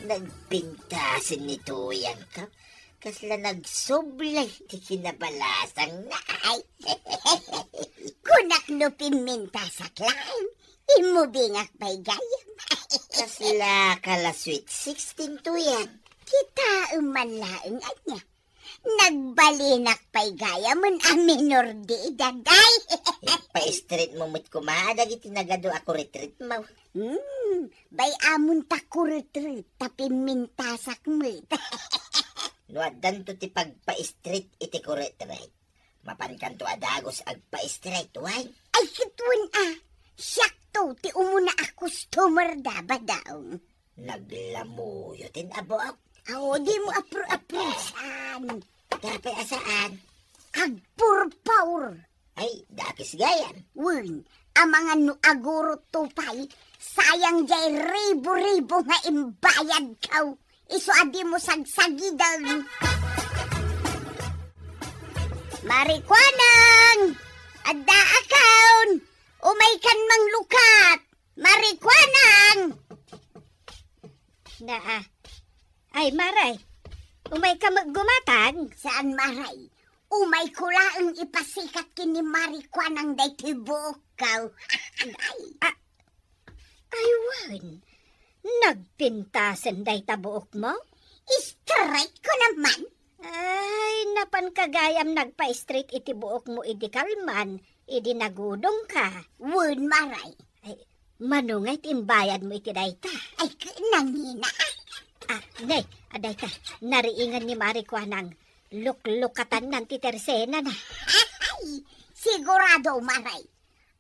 Nagpintasen ni Tuyang ka. Kasla nagsubli ti kinabalasang na ay. Kunak no pimmintasak laeng, immubingak pay gayam. Kasla ka la sweet sixteen, Tuyang. Kitaem man laeng ania. Nagbalinak pay gayam a minor de edad, ay. Ipa-straight mo met koma dagiti nagadu a kuritrit mo. Hmm, bay-amon ta kuritrit ta pimmintasak met. No addanto ti pagpa-straight iti kuritrit, mapankanto a dagus agpa-straight wine. Ay, ket wen a, siakto ti umuna a customer da, badaong. Naglamuyo ti nabuok. Aw, dimo apro-aprosan. Tapay a saan? Agpurpaur. Ay, dakes gayam. Wen, amangan no agurotto pay, sayang jay ribu-ribu nga imbayadko. Isu a dimo sagsagiden. Marikuanang! Adda akon! Umaykan manglukat! Marikuanang! Naa. Ay, Maray. Umayka met gumatang? Saan, Maray. Umayko laeng ipasikat ken ni Marikuanang daytoy buokko. Ay. Ah, ay, wen. Nagpintasen dayta buokmo? Straight ko naman. Ay, napanka gayam nagpa-straight iti buokmo idi kalman, idi nagudongka. Wen, Maray. Ay, mano ngay ti imbayadmo iti dayta? Ay, k-, nangina. Ah, ne, a dayta, nariingan ni Marikuanang luklukatannan ti tersenana. Ay, sigurado, Maray.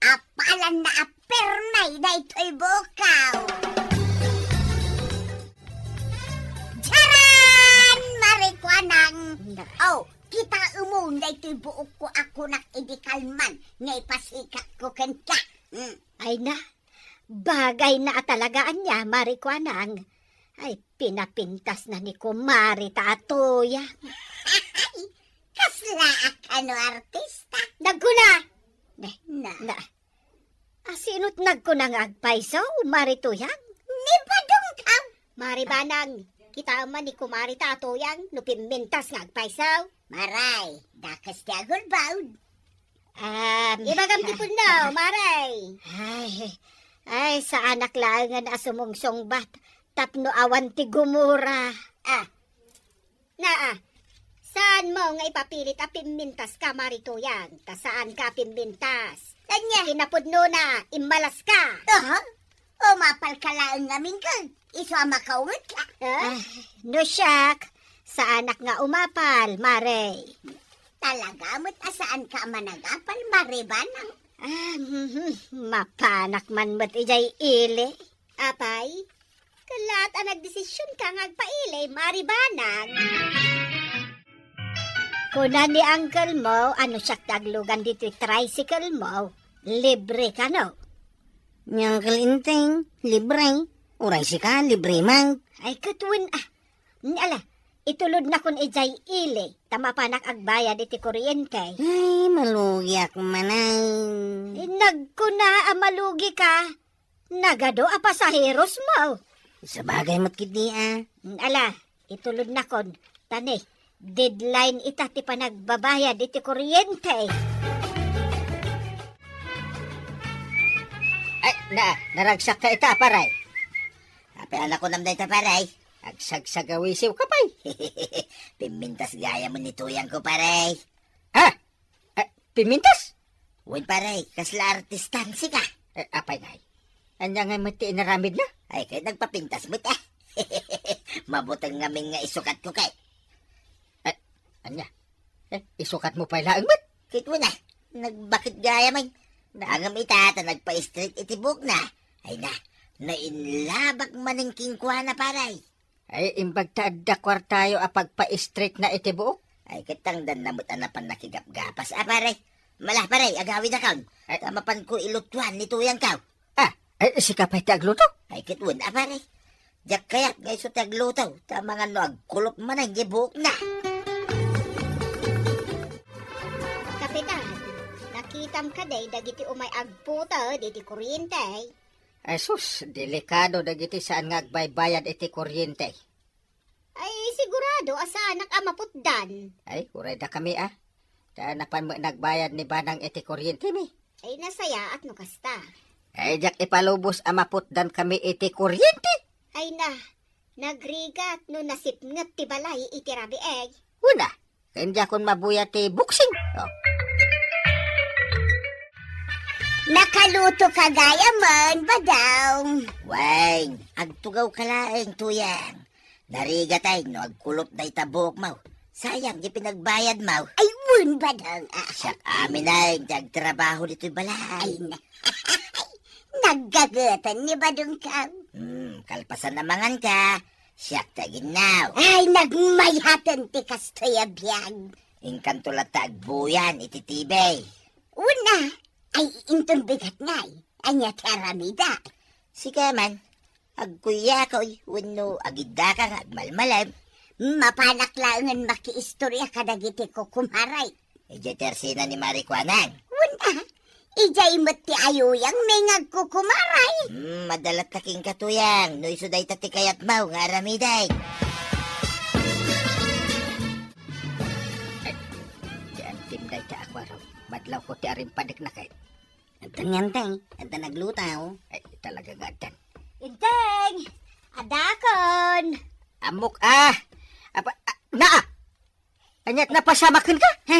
Apalanna a permi daytoy buokko. Jaran! Marikuanang! Na- Oh, kitaemon daytoy buokko a kunak idi kalman nga ipasikatko kenka. Hmm. Ay na, bagay na a talaga ania, Marikuanang. Ay, pinapintasna ni kumare ta a Tuyang. Kasla a kano artista? Nagkuna! Ne, na. Na. Asino't nagkuna nga agpayso, Mari Tuyang? Ni Badong ka! Mari Banang, kitaem man ni kumare ta a Tuyang no pimmintas nga agpayso. Maray, dakes ti agulbod. Um, ibagam ti pudno, Maray. Ay, ay, saanak laengen a sumungsungbat tapno awan ti gumura. Ah, Naa, saanmo nga ipapilit a pimmintaska, Mari Tuyang, ta saanka a pimmintas. Ania? Kinapudnona, immalaska. Aha. O, mapalka laeng ngamin ken isu a makaungetka. Ah? Ah, no siak, saanak nga umapal, Mare. Talaga met a saanka a managapal, Mari Banang. Ah, mhm, mapanak man met idiay ili. Apay, Kalaat a nagdesisionka nga agpaili, Mari Banang. Kuna ni uncle mo a no siak ti aglugan ditoy tricycle mo, libre kano? Ni Uncle Enteng, libre. Uray sika, libre man. Ay, ket wen, ah. Ni ala, itulodnakon idiay ili, ta mapanak agbayad iti kuryente. Ay, malugiak manen. Eh, nagkuna a malugika. Nagadu a pasaheros mo. Sabagay met ketdi a. Ala, itulodnakon. Ta ne, deadline ita ti panagbabayad iti kuryente. Ay, na, naragsakka ita, paray. Apay a nakunam dayta, paray? Agsagsagawisiw ka pay. Pimmintas gayam ni Tuyang ko, paray. Ha? Eh, pimmintas? Wen, pare, kasla artistan sika. Eh, apay ngay? Ania ngay met ti inaramidna? Ay, ket nagpapintas met, eh. Mabuteng ngamin nga isukatko, ket. Eh, ania? Eh, isukatmo pay laeng met? Ket wen, ah, nagbakit gayam, ay. Naangam ita ta nagpa-straight iti buokna. Ay na, nainlabak manen kenkuana, pare. Ay, imbag ta adda kuartayo a pagpa-straight na iti buok. Ay, ket tangdanna met a napan nakigapgapas a, pare. Mala, pare, agawidakon. Ay. Ta mapanko ilutuan ni Tuyangko. Ah, ay, sika pay ti agluto? Ay, ket wen a, pare. Diak kayat nga isu ti agluto, ta mangan no agkulop manen ti buokna. Kapitan, nakitam kadi dagiti umay agputed iti kuryente? Ay sus, delikado dagiti saan nga agbaybayad iti kuryente. Ay, sigurado a saanak a maputdan. Ay, uray dakami, a. Ta napan met nagbayad ni Banang iti kuryentemi. Ay, nasayaat no kasta. Ay, diak ipalubos a maputdankami iti kuryente. Ay na, nagrigat no nasipnget ti balay iti rabieg. Una, ken diakon mabuya ti boxing. Oh. Nakaluto ka gayamen, Badong. Wen, agtugaw ka laeng, Tuyang. Narigatay no agkulop dayta buokmo. Sayang ti pinagbayadmo. Ay, wen, Badong. Ah. Siak amin ay ti agtrabaho ditoy balay. Ay, na. Naggagatan ni Badong ka. Hmm, kalpasan a manganka, siak ti aginnaw. Ay, nagmayaten ti kastoy a biag. Inkanto latta agbuyan iti T V. Una, ay inton bigat ngay. Ania ti aramida? Sika man, agkuyakoy wenno agiddaka nga agmalmalem. Mapanak laengen makiistorya kadagiti kukumaray. Idiay tersina ni Marikuanang. Wen a, idiay met ti ayuyangmi nga agkukumaray. Hmm, madala ta kenka, Tuyang, no isu dayta ti kayatmo nga aramiden. Ay, ti antim dayta a kuaro. Madlawko ti arimpadekna ket. Adda ni Anteng, adda naglutaw. Ay, talaga nga addan. Inteng! Adakon! Ammok, ah! Apa, ah, naa! Ania't napasamak kenka? Ha?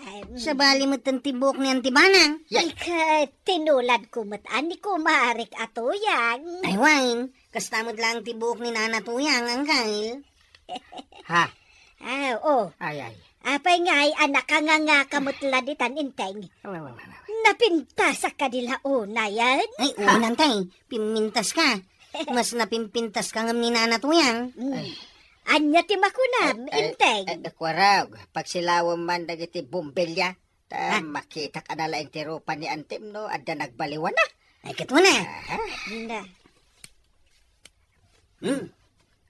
Ay, mm. Sabali met ti buok ni Auntie Banang. Yay! Ika, tinuladko met a ni Kumarik a Tuyang. Ay, wen, kasta met laeng ti buok ni Nana Tuyang, Angkel. Ha? Ah, oo. Ay, ay. Apay ngay a nakangangaka met la ditan, Inteng? Aw, aw, aw, aw, aw. Napintasak kadi la unayen? Ay, wen, Anteng. Pimmintaska. Mas napimpintaska ngem ni Nana Tuyang. Mm. Ay. Ania ti makunam, Ay, ay, Inteng? Ay, kuarog, pagsilawem man dagiti bombilya. Ta Ah. makitak a nalaing ti rupa ni Antim no adda nagbaliwana. Ay, ket wen a. Aha. Na. Hmm.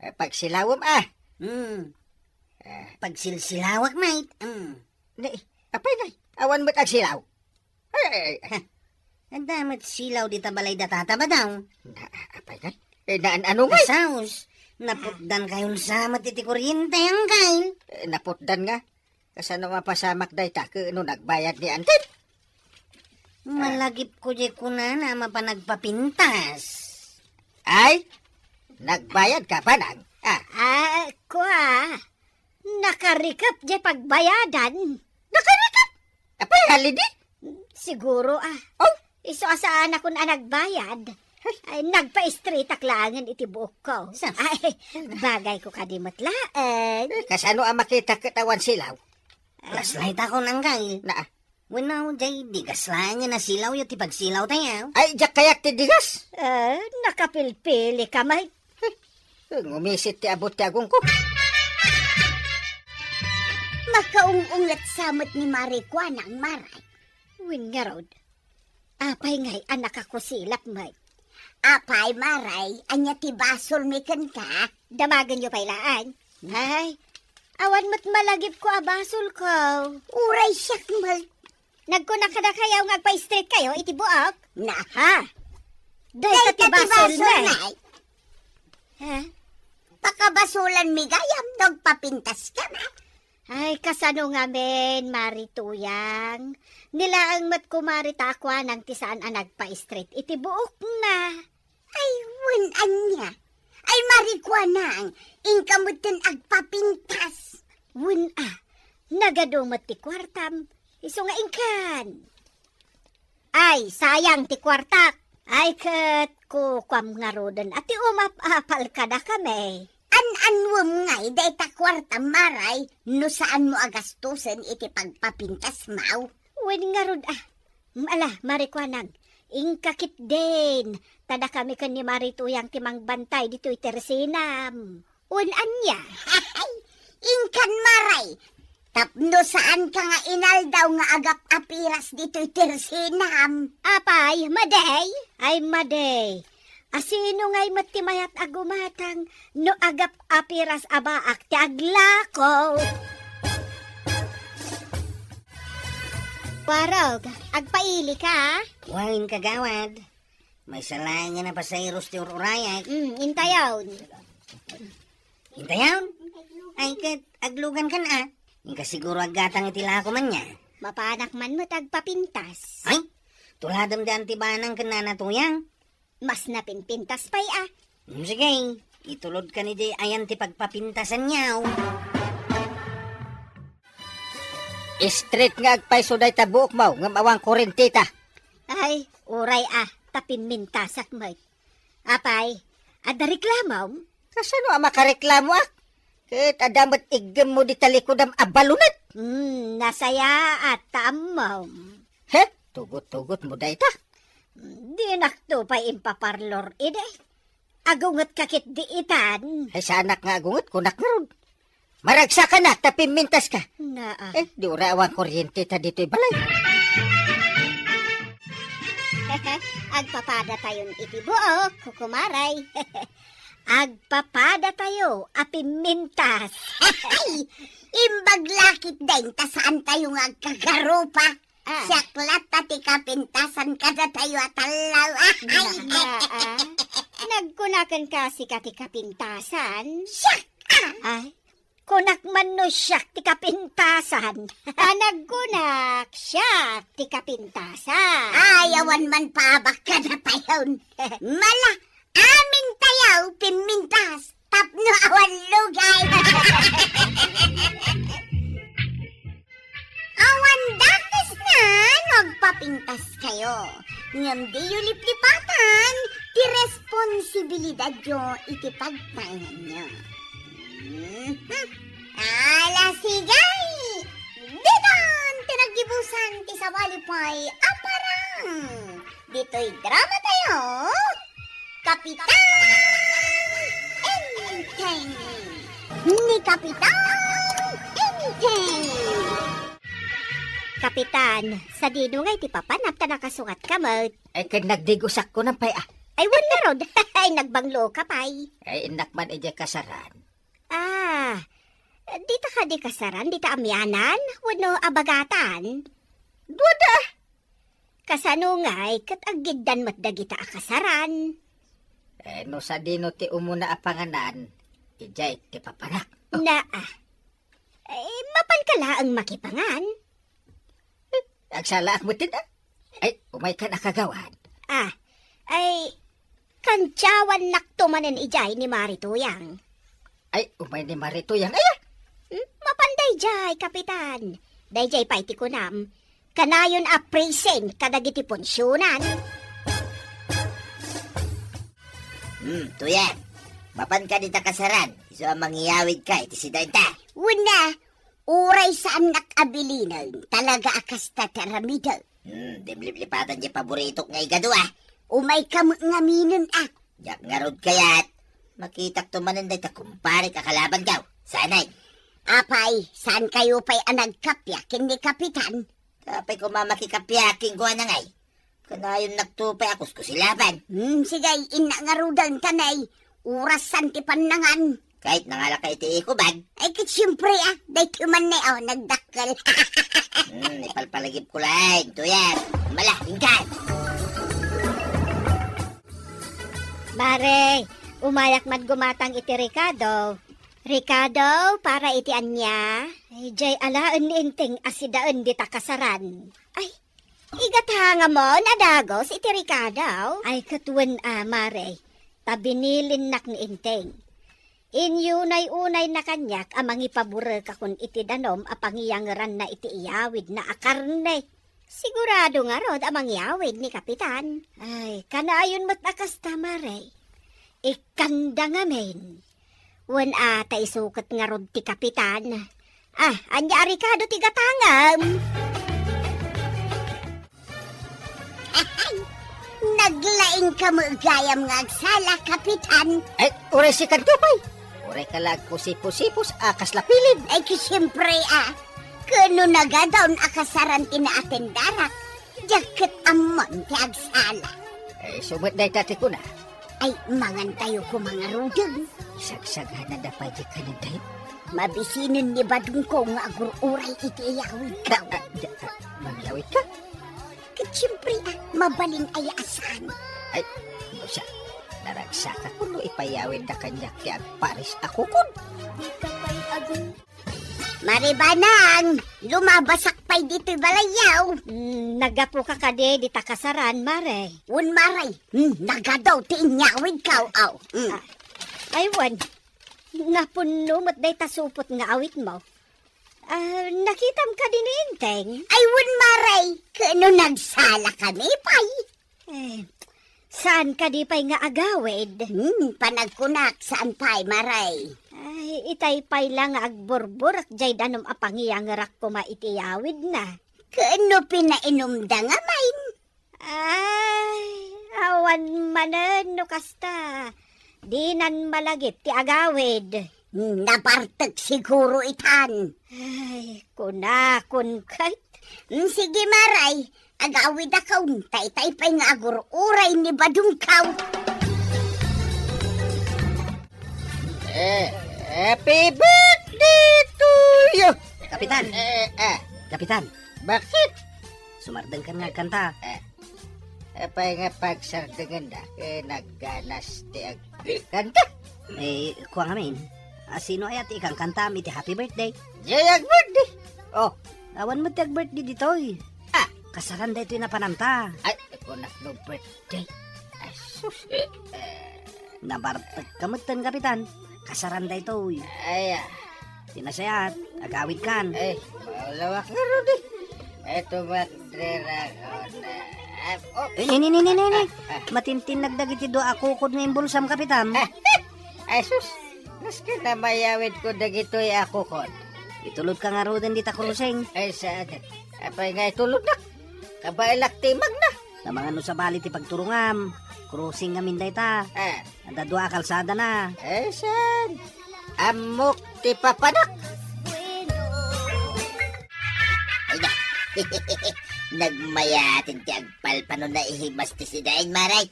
Eh, pagsilawem, ah. Hmm. Eh. Pagsilsilawak, mate. Hmm. Ne, apay, nay, awan met agsilaw. Ay, ay, ay. Ha. Adda met silaw dita balay da Tata Badong. Na, apay, nay? Eh, naan-ano, ngay? Kasaos, naputdan kayon sa met iti kuryente, Angkel. Eh, naputdan nga. Kasano mapasamak dayta ket no nagbayad ni Antim? Malagipko diay kunana a mapan agpapintas. Ay, nagbayad ka, Banang? Ah. Ah, kua, nakarikep diay pagbayadan. Nakarikep? Apay, halidi? Siguro, ah. Oh? Isu a saanakon a nagbayad. Ay, nagpa-straightak laengen iti buokko. Sa- Ay, bagayko kadi met laeng. Eh, kasano a makita ket awan silaw? Ah. Flashlight akon, Angkel. Naa. Wenno, diay digas laengen a silawyo ti pagsilawtayo. Ay, diak kayak ti digas. Ah, nakapilpili ka, mate. Eh, ngumisit ti abut ti agongko. Makaung-unget sa met ni Marikuanang, Maray. Wen ngarud, apay ngay a nakakusilap met? Apay, Maray, ania ti basolmi kenka? Damagenyo pay laeng. Ay, awan met malagipko a basolko. Uray siak met. Nagkuna kadakayo nga agpa-straight kayo iti buok? Na. Ha? Dayta ti basolmi. Ha? Pakabasolanmi gayam no agpapintaska, ma. Ay, kasano ngamin, Mari Tuyang? Ni laeng met kumari ta akuanang ti saan a nagpa-straight iti buokna. Ay, wen ania? Ay, Marikuanang, inka metten agpapintas. Wen a, nagadu met ti kuartam, isu nga inkan. Ay, sayang ti kuartak. Ay, ket kukuam ngaruden a ti umap-apal kadakami. An-anuem ngay dayta kuartam, Maray, no saanmo a gastusen iti pagpapintasmo? Wen ngarud a. Mm, ala, Marikuanang, inka ketdin, ta dakami ken ni Mari Tuyang ti mangbantay ditoy tersinam. Wen ania? Inkan, Maray, tapno saanka nga inaldaw nga agap-apiras ditoy tersinam. Apay, madi? Ay, madi. Asino ngay met ti mayat a gumatang no agap-apiras a baak ti aglako? Warog, agpaili ka? Wen, kagawad. Maysa laeng nga napasairos ti ur-urayak. Mm, intayon. Intayon? Ay, ket aglugan kan a. Inka siguro aggatang iti lako man niya. Mapanak man met agpapintas. Ay, tuladem di antibanang ken Nana Tuyang. Mas napinpintas pay a. Mm, sige, itulod ka ni di ayan ti pagpapintasan niya. Straight nga agpayso dayta buokmo, ngem awan kurenteta. Ay, uray a, ta pimmintasak met. Apay, adda reklamom? Kasano a makareklamoak? Ket adda met iggemmo di talikudam a balunet. Hmm, nasayaat ta ammom. He, tugot-tugotmo dayta. Dinakto pay impaparlor idi. Agungetka ketdi itan. Ay, saanak nga agunget, kunak ngarud. Maragsakanak ta pimmintaska. Naa. Eh, di uray awan kuryente ta ditoy balay. Agpapadatayon iti buok, kukumaray. Agpapadatayo a pimmintas. Imbag la ketdin ta saantayo nga agkagarupa. Ah. Siak latta ti kapintasan kadatayo a tallaw. Ay, na, ah. Nagkunakan kasi ka ti kapintasan? Siak, ah. Ay, kunak man no siak ti kapintasan. Ah, nagkunak, siak ti kapintasan. Ay, awan man paabak kadatayon. Mala, amintayo pimmintas tapno awan lugay. Awan dakes nga no agpapintaskayo, ngem diyo liplipatan ti responsibilidadyo iti pagtaenganyo. Mhm. Ala, sige! Ditan ti naggibusan ti sabali pay a parang ditoy drama tayo. Kapitan Enteng! Ni Kapitan Enteng! Kapitan, sadino ngay ti papanak ta nakasungat ka met? Ay, ken nagdigusak ko nang pay, ah. Ay, wen ngarud. Ay, nagbanglo ka pay. Ay, innak man idiay kasaran. Ah, dita kadi kasaran, dita amianan, wenno abagatan? Duada. Kasano ngay ket aggiddan met dagita a kasaran? Eh, no sadino ti umuna a panganan, idiay ti papanak. Naa. Eh, mapan ka laeng makipangan? Eh, agsalaak metten, ah. Ay, umay kan a kagawad. Ah, ay, kantiawannakto manen idiay ni Mari Tuyang. Ay, umay ni Mari Tuyang, aya? Hmm? Mapan daydiay, Kapitan. Daydiay pay ti kunam. Kanayon a present kadagiti punsionan. Hmm, Tuyang. Mapan ka dita kasaran, isu a mangiyawid ka iti sidaenta. Wenno, uray saannak a bilinen, talaga a kasta ti aramidek. Hmm, dimliplipatan ti paboritok nga igado, ah. Umay ka met ngaminen, ah. Diak ngarud kayat. Makitakto manen dayta kumparek a kalabankaw. Sanay. Apay, saankayo pay a nagkappia ken ni Kapitan? Apay koma makikappia kenkuana ngay? Kanayonnakto pay a kuskusilaban. Hmm, sige, innak ngaruden ta nay. Orasan ti pannangan. Ket nangalaka iti eco bag. Ay, ket siempre, ah. Daytoy man ni, oh, nagdakkel. Hmm, ipalpalagipko laeng, Tuyang. Mala, inkan. Mare, umayak man gumatang iti rekado. Rekado, para iti ania? Ay, jay alaen ni Enteng a sidaen dita kasaran. Ay, igatangamon a dagus iti rekado? Ay, ket wen a, Mare, ta binilinnak ni Enteng. Inyunay-unayna kaniak a mangipaburekakon iti danum a pangiyangeranna iti iyawidna a karne. Sigurado ngarud a mangyawid ni Kapitan. Ay, kanayon met a kasta, Mare. Ikkanda ngamin. Wen a, ta isu ket ngarud ti Kapitan. Ah, ania a rekado ti gatangam? Naglaing ka met gayam nga agsala, Kapitan. Ay, uray sikanto pay. Uray ka la agpusiposipos a kasla pilin. Ay, ket siempre, ah. Ket no nagadawn a kasaran ti naatendarak, diak ket ammom ti agsala. Ay, isu met dayta ti kuna. Ay, mangantayo koma ngaruden. Isagsaganada pay ti kanentayo. Mabisinen ni badongko nga agur-uray iti iyawidkaw. Ah, ah, di, ah, mangyawidka? Ket siempre, ah, mabalin aya a saan? Ay, siya, naragsakak no ipayawidda kaniak ti agparis a kukod. Maribanang, lumabasak pay ditoy balayyo. Mm, naggapuka kadi dita kasaran, Mare? Wen, Mare. Mm, nagadu ti inyawidko, aw. Mm. Ah, ay, wen. Napunno met dayta supot nga awitmo. Ah, nakitam kadi ni Enteng? Ay, wen, Mare. Ket no nagsalakami pay. Eh, saan kadi pay nga agawid? Hmm, panagkunak, saan pay, Mare? Ay, itay pay la nga agburburak jay danum a pangiyangerak koma iti awidna. Ket no pinainumda ngamin? Ay, awan manen no kasta. Dinan malagip ti agawid. Hmm, nabartek siguro itan. Ay, kunakon ket. Hmm, sige, Mare. Agawidakon, ta itay pay nga agur-uray ni Badongko. Eh, happy birthday to you! Kapitan! Eh, eh. Kapitan! Bakit? Sumardeng kan nga agkanta. Eh, apay nga pagsardengen da? Eh, nagganas ti agkanta. Eh, kua ngamin, a sino aya ti ikankantam iti happy birthday? Jay ag-birthday. Oh, awan met ti ag-birthday ditoy. Ah. Kasaran daytoy napananta. Ay, kunak no birthday. Ay, sus. Eh, nabartek ka metten, Kapitan. Kasaran daytoy. Ay, ah. Ti nasayaat, agawid kan. Ay, malawak nga, Rudy. Ito, magdrera ko na. Ah, oh. Eh, ni, ni, ni, ni, ni. Ah, ah. Matintinnag dagiti dua a kukod nga imbulsam, Kapitan. Ah, ay, sus. Maski na mayawid ko dagitoy a kukod. Itulod ka ngaruden dita krusing. Ay, saan? Apay nga itulod na? Kabaelak ti magna. Namangan no sabali ti pagturongam. Krusing ngamin dayta. Ah. Adda dua a kalsada na. Eh, saan? Ammok ti papanak. Ay na. Nagmayaten ti agpalpa no naihimas ti sidain, Mare.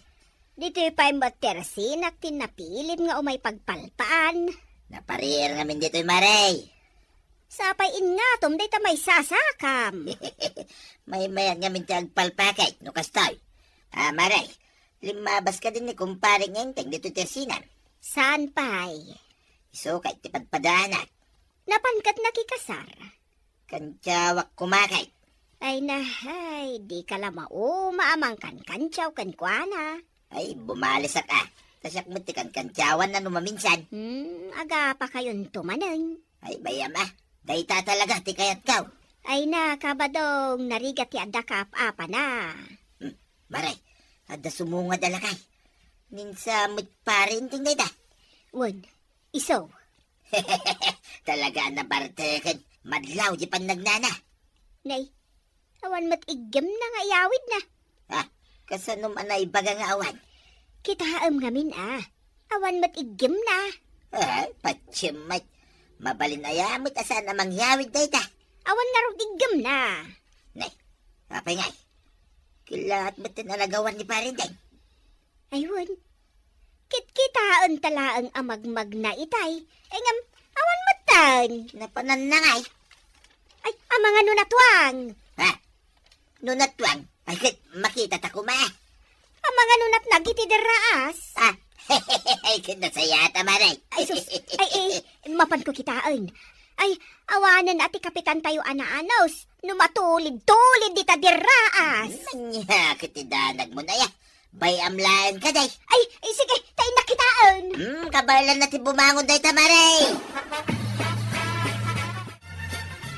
Ditoy pay met ti resinak ti napilim nga umay pagpalpaan. Napariir ngamin ditoy, Mare. Sapay ingatom dayta maisasakam. Maymayat ngamin ti agpalpakek, no kastoy. Ah, Mare, limmabas kadi ni kumpare nga Enteng ditoy ti resinak. Saan pay? Isu ket ti padpadaanak. Napan ket nakikasar? Kantiawak koma ket. Ay, nahay, dika la mauma a mangkankantiaw kenkuana. Ay, bumalisak a. Ta siak met ti kankantiawanna no maminsan. Hmm, agapakayonto manen. Ay, bay-am a. Dayta talaga ti kayatko. Ay na, Kabadong, narigat ti adda kaap-apana. Hmm, Mare, adda sumungad a lakay. Ninsa met pare Enteng dayta. Wen, isu. Talaga a nabarteken. Madlaw di pannagnana. Nay, awan met iggem na nga iyawid na. Ah, kasanom a naibaga nga awan? Kitaem ngamin a. Awan met iggem na. Ah, patiem met. Mabalin aya met a saan a mangyawid dayta. Awan ngarud iggem na. Nay, apay ngay? Kilaat met ti nalagawan ni Pare Enteng. Ay, wen. Kitkitaenta laeng a magmagna itay. Ay, ngem, awan metten. Napananna ngay. Ay, amangan no natuang. Ha? No natuang? Ay, ket makitata koma. Amangan no natnag iti derraas. Ah, ay, ket nasayaat a, Mare. Ay, sus. Ay, eh, mapanko kitaen. Ay, awanen a ti kapitantayo a naanus. No matulid-tulid dita derraas. Ania ket ti danagmo, Nay, a? Bay-am laeng kadi. Ay, ay, sige, ta innak kitaen. Hmm, kabaelanna ti bumangon dayta, Mare.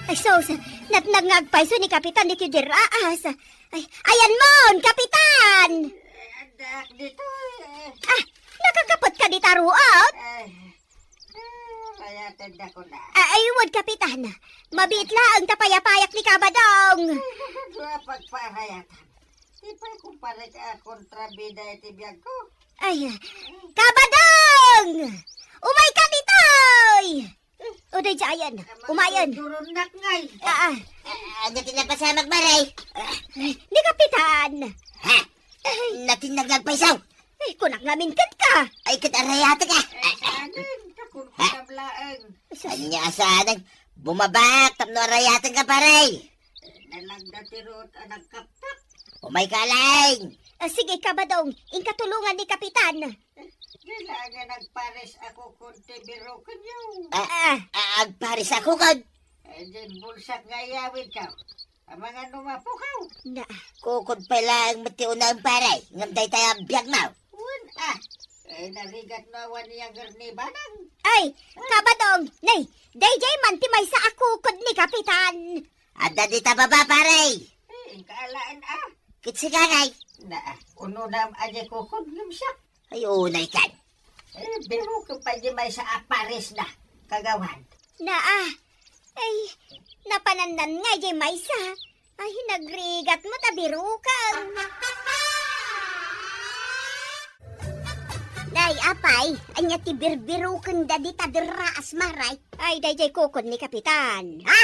Ay, sus, natnag nga agpayso ni Kapitan ditoy derraas. Ay, ayanmon, Kapitan! Eh, addaak ditoy, eh. Ah, nakakapetka dita ruot? Ay, eh, rayatendak koma. Ah, ay, wen, Kapitan. Mabiit laeng ta payapayak ni Kabadong. Ay, ano a pagparayatan? Di pay kumparekko a kontrabida iti biagko. Ay, Kabadong! Umayka ditoy! O, daydiayen. Umayen. Duronnak ngay. Ah, ah. Ah, ania ti napasamak, Mare? Ni Kapitan. Ha? Ay. Natinnag nga agpayso? Ay, kunak ngamin ket ka. Ay, ket arayatek a. Ay, anen, kakunkunam laeng. Sus. Ania a saan? Bumabak, tapno arayatenka, Pare. Nalagda ti ruot a nagkaptak. Umayka laeng. Ah, sige, Kabadong, inka tulongan ni Kapitan. Kailangan agpares a kukod ti birukenyo. Ah, ah, agpares a kukod? Eh, diay bulsak nga iyawidko. Amangan no mapukaw. Na. Kukod pay laeng met ti unaem, pare. Ngem dayta a biagmo. Wen, ah. Eh, narigat no awan iyager ni Badong. Ay, Kabadong, nay, daydiay man ti maysa a kukod ni Kapitan. Adda dita baba, pare. Eh, inka alaen, ah. Ket sika, nay. Na, ah, unonam a diay kukod ngem siak. Ay, unay kan. Eh, biruken pay diay maysa a pares da, kagawad. Na, ah. Ay, napanannan nga diay maysa. Ay, nagrigat met a biruken. Nay, apay, ania ti birbirukenda dita derraas, maray? Ay, daydiay kukod ni Kapitan. Ha?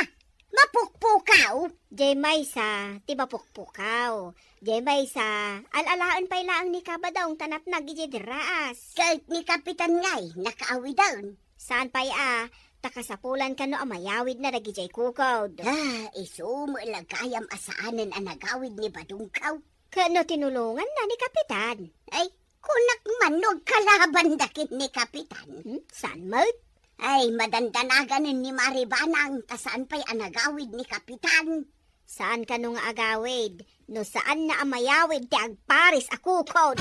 Mapukpukaw? Diay maysa ti mapukpukaw. Diay maysa, al-alaen pay laeng ni Kabadong ta natnag idiay derraas. Ket ni Kapitan ngay, nakaawiden? Saan pay a, ta kasapulan kano a mayawidna dagidiay kukod. Ah, isu met la gayam a saanen a nagawid ni Badongko. Ket no tinulonganna ni Kapitan? Ay, kunak man no agkalabanda ken ni Kapitan. Hmm, saan met? Ay, madandanaganen ni Mari Banang ta saan pay a nagawid ni Kapitan. Saan kano nga agawid no saanna a mayawid ti agpares a kukod?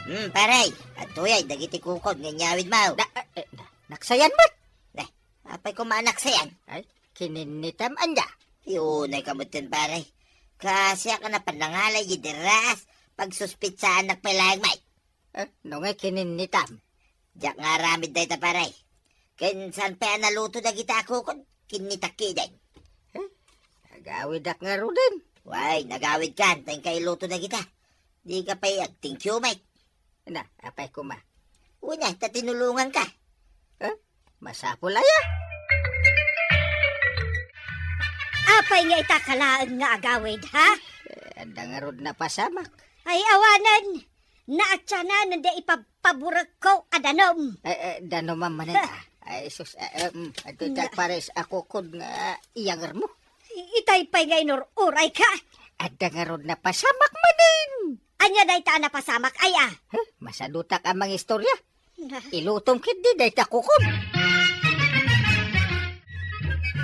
Hmm, pare, adtoyay dagiti kukod nga inyawidmo. Na, eh, eh, na, naksayan met. Eh, apay koma a naksayan? Ay, kininnitam anda. Ay, unay ka metten, pare. Kasiak a napan nangalay di deras, pagsuspitsaanak pay laeng met. Eh, no ngay kininnitam? Diak nga aramid dayta, pare. Ken saan pay a naluto dagita a kukod, kinnitak ketdin. Eh, agawidak ngaruden. Way, nagawidkan, ta inka iluto dagita. Dika pay ag-thank you, Mike. Na, apay koma? Wen a, ta tinulonganka. Eh, masapul aya? Apay nga itaka laeng nga agawid, ha? Eh, adda ngarud napasamak. Ay, awanen. Naatianan da ipapaburekko a danum. Eh, eh, danum manen, ah. Ay, sus, eh, eh, mm, adtoy ti agpares a kukod nga iyagermo. Itay pay nga inur-urayka. Adda ngarud napasamak manen. Ania dayta a napasamak, ay, ah? Huh? Masadutak a mangistorya. Ilutom ketdi dayta kukod.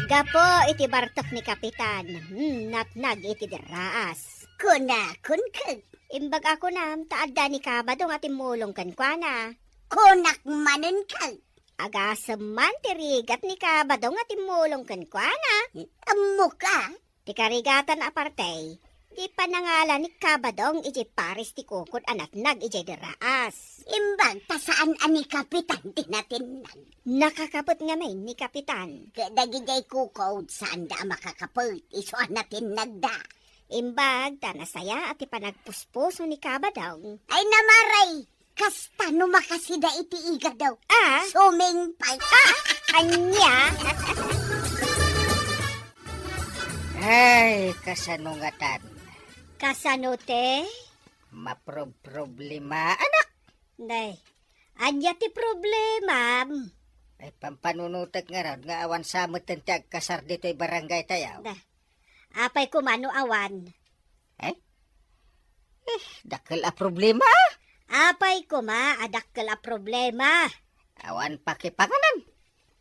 Gapu iti bartek ni Kapitan, hmm, natnag iti derraas. Kunakon ket. Imbag a kunam, ta adda ni Kabadong a timmulong kenkuana. Kunak manen ket. Agasem man ti rigat ni Kabadong a timmulong kenkuana. Ammoka? Ti karigatan a parte, ti panangala ni Kabadong idiay pares ti kukod a natnag idiay derraas. Imbag ta saan a ni Kapitan ti natinnag. Nakakaput ngamin ni Kapitan. Ket dagidiay kukod, saanda a makakaput, isu a natinnagda. Imbag ta nasaya a ti panagpuspuso ni Kabadong. Ay, namaray! Kasta no makasida iti igado. Ah? Sumingpay. Ah, ania? Ay, kasano ngatan? Kasano ti? Maprob-problemaanak. Nay, ania ti problemam? Ay, pampanunotek ngarud nga awan sa metten ti agkasar ditoy barangay tayo. Da. Apay koma no awan? Eh? Eh, dakkel a problema, ah. Apay koma a dakkel a problema? Awan pakipanganan.